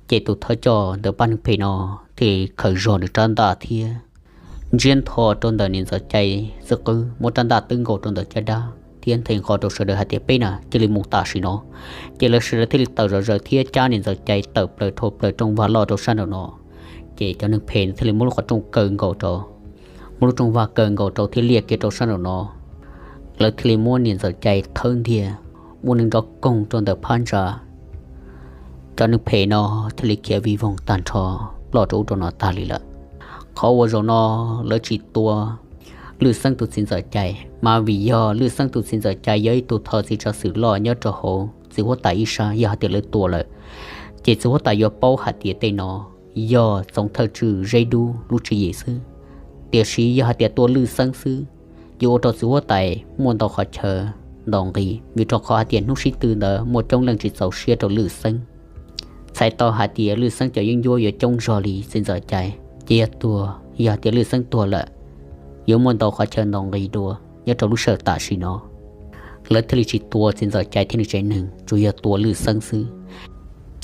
ces tus thawj coj ntawm pab neeg phem no thiaj li khaws zog nws rab ntaj thiab ntsiab ntho rau ntawm niam ntxawm Cai xwb qwb muab rab ntaj twb nkaus rau ntawm caj dab thiab nthe nqho rau sawv daws hais tias peb na cia li mus tam sim no. Ces lawv sawv daws thiaj li tawm zom zaws thiab cab niam ntxawm Cai tawm plaws dhau plaws rooj vag loj rau sab nraum no. Ces cov neeg phem thiaj li muab lub qhov rooj kaw nkaus rau, muab lub rooj vag kaw nkaus rau thiab liaj kiag rau sab nraum no. Lawv thiaj li muab niam ntxawm Cai thawb ntiag, muab nws nrov koog rau ntawm phab ntsa. Cov neeg phem no thiaj li khiav vij voog tag nrho ploj rau ub rau no tag li lawm. Qhov uas zaum no lawv tsis tua Lwj Xeeb tus txiv ntxawm Cai mas vim yog Lwj Xeeb tus txiv ntxawm Cai yog ib tug thawj txiv tsav xwm loj nyob rau hauv txiv huab tais ib sab, yog hais tias lawv tua lawm ces txiv huab tais yuav paub hais tias tej no yog txoov thawj tswj Zeb Dub lub tswv yim xwb. Tiam sis yog hais tias tua Lwj Xeeb xwb, yuav ua rau txiv huab tais muaj ntau qhov chaw ntaus nqi, vim rau qhov hais tias hnub sib tw ntawd muaj coob leej tsis txaus siab rau Lwj Xeeb. Txhais tau hais tias Lwj Xeeb cov yeeb ncuab yuav coob zog li txiv ntxawm Cai, ces yog tuag, yog hais tias Lwj Xeeb tuag lawm, yuav muaj ntau qhov chaw ntaus nqi dua nyob rau lub sij hawm tam sim no. Lawv thiaj li tsis tua txiv ntxawm Cai thiab nws tsev neeg, tsuas yog tua Lwj Xeeb xwb.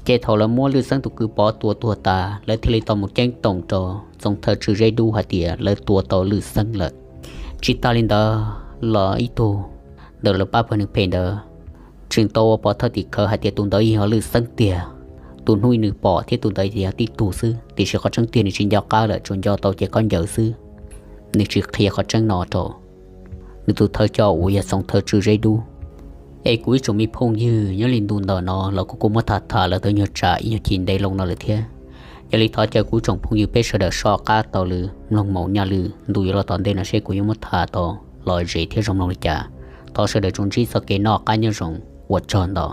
Ces thaum lawv muab Lwj Xeeb tus kwv Pov tua tuag tas, lawv thiaj li tau mus ceeb toom rau Txoov Thawj Tswv Zeb Dub hais tias lawv tua tau Lwj Xeeb lawm. Tsis tas li ntawd los ib tug ntawm lawv pab pawg neeg phem ntawd tseem tau ua pov thawj tim khawv hais tias tus ntawd yog Lwj Xeeb tiag. Tus hnub nws pom thiab tus ntawd yog tib tug xwb, tiam sis qhov tseeb tiag nws tsis nco qab lawm, tsuas nco tau ces khaub ncaws xwb. Nws tsis qhia qhov tseeb no rau nws tus thawj coj uas yog Txoov Thawj Tswv Zeb Dub. Es kuv ib tsoom me phooj ywg, nyob li ntu ntawm no los kuv kuj muab tham tham lawm tau nyuag tsam ib nyuag chim ntev loo no lawm thiab. Yog li thov caw kuv tsoom phooj ywg peb sawv daws soj qab taug lw mloog mus, nyob li ntu yuav los tom ntej no seb kuv yuav muab tham tau lom zem thiab zoo mloog li cas. Thov sawv daws tsuas ntsib txoj kev noj qab nyob zoo, ua tsaug ntau.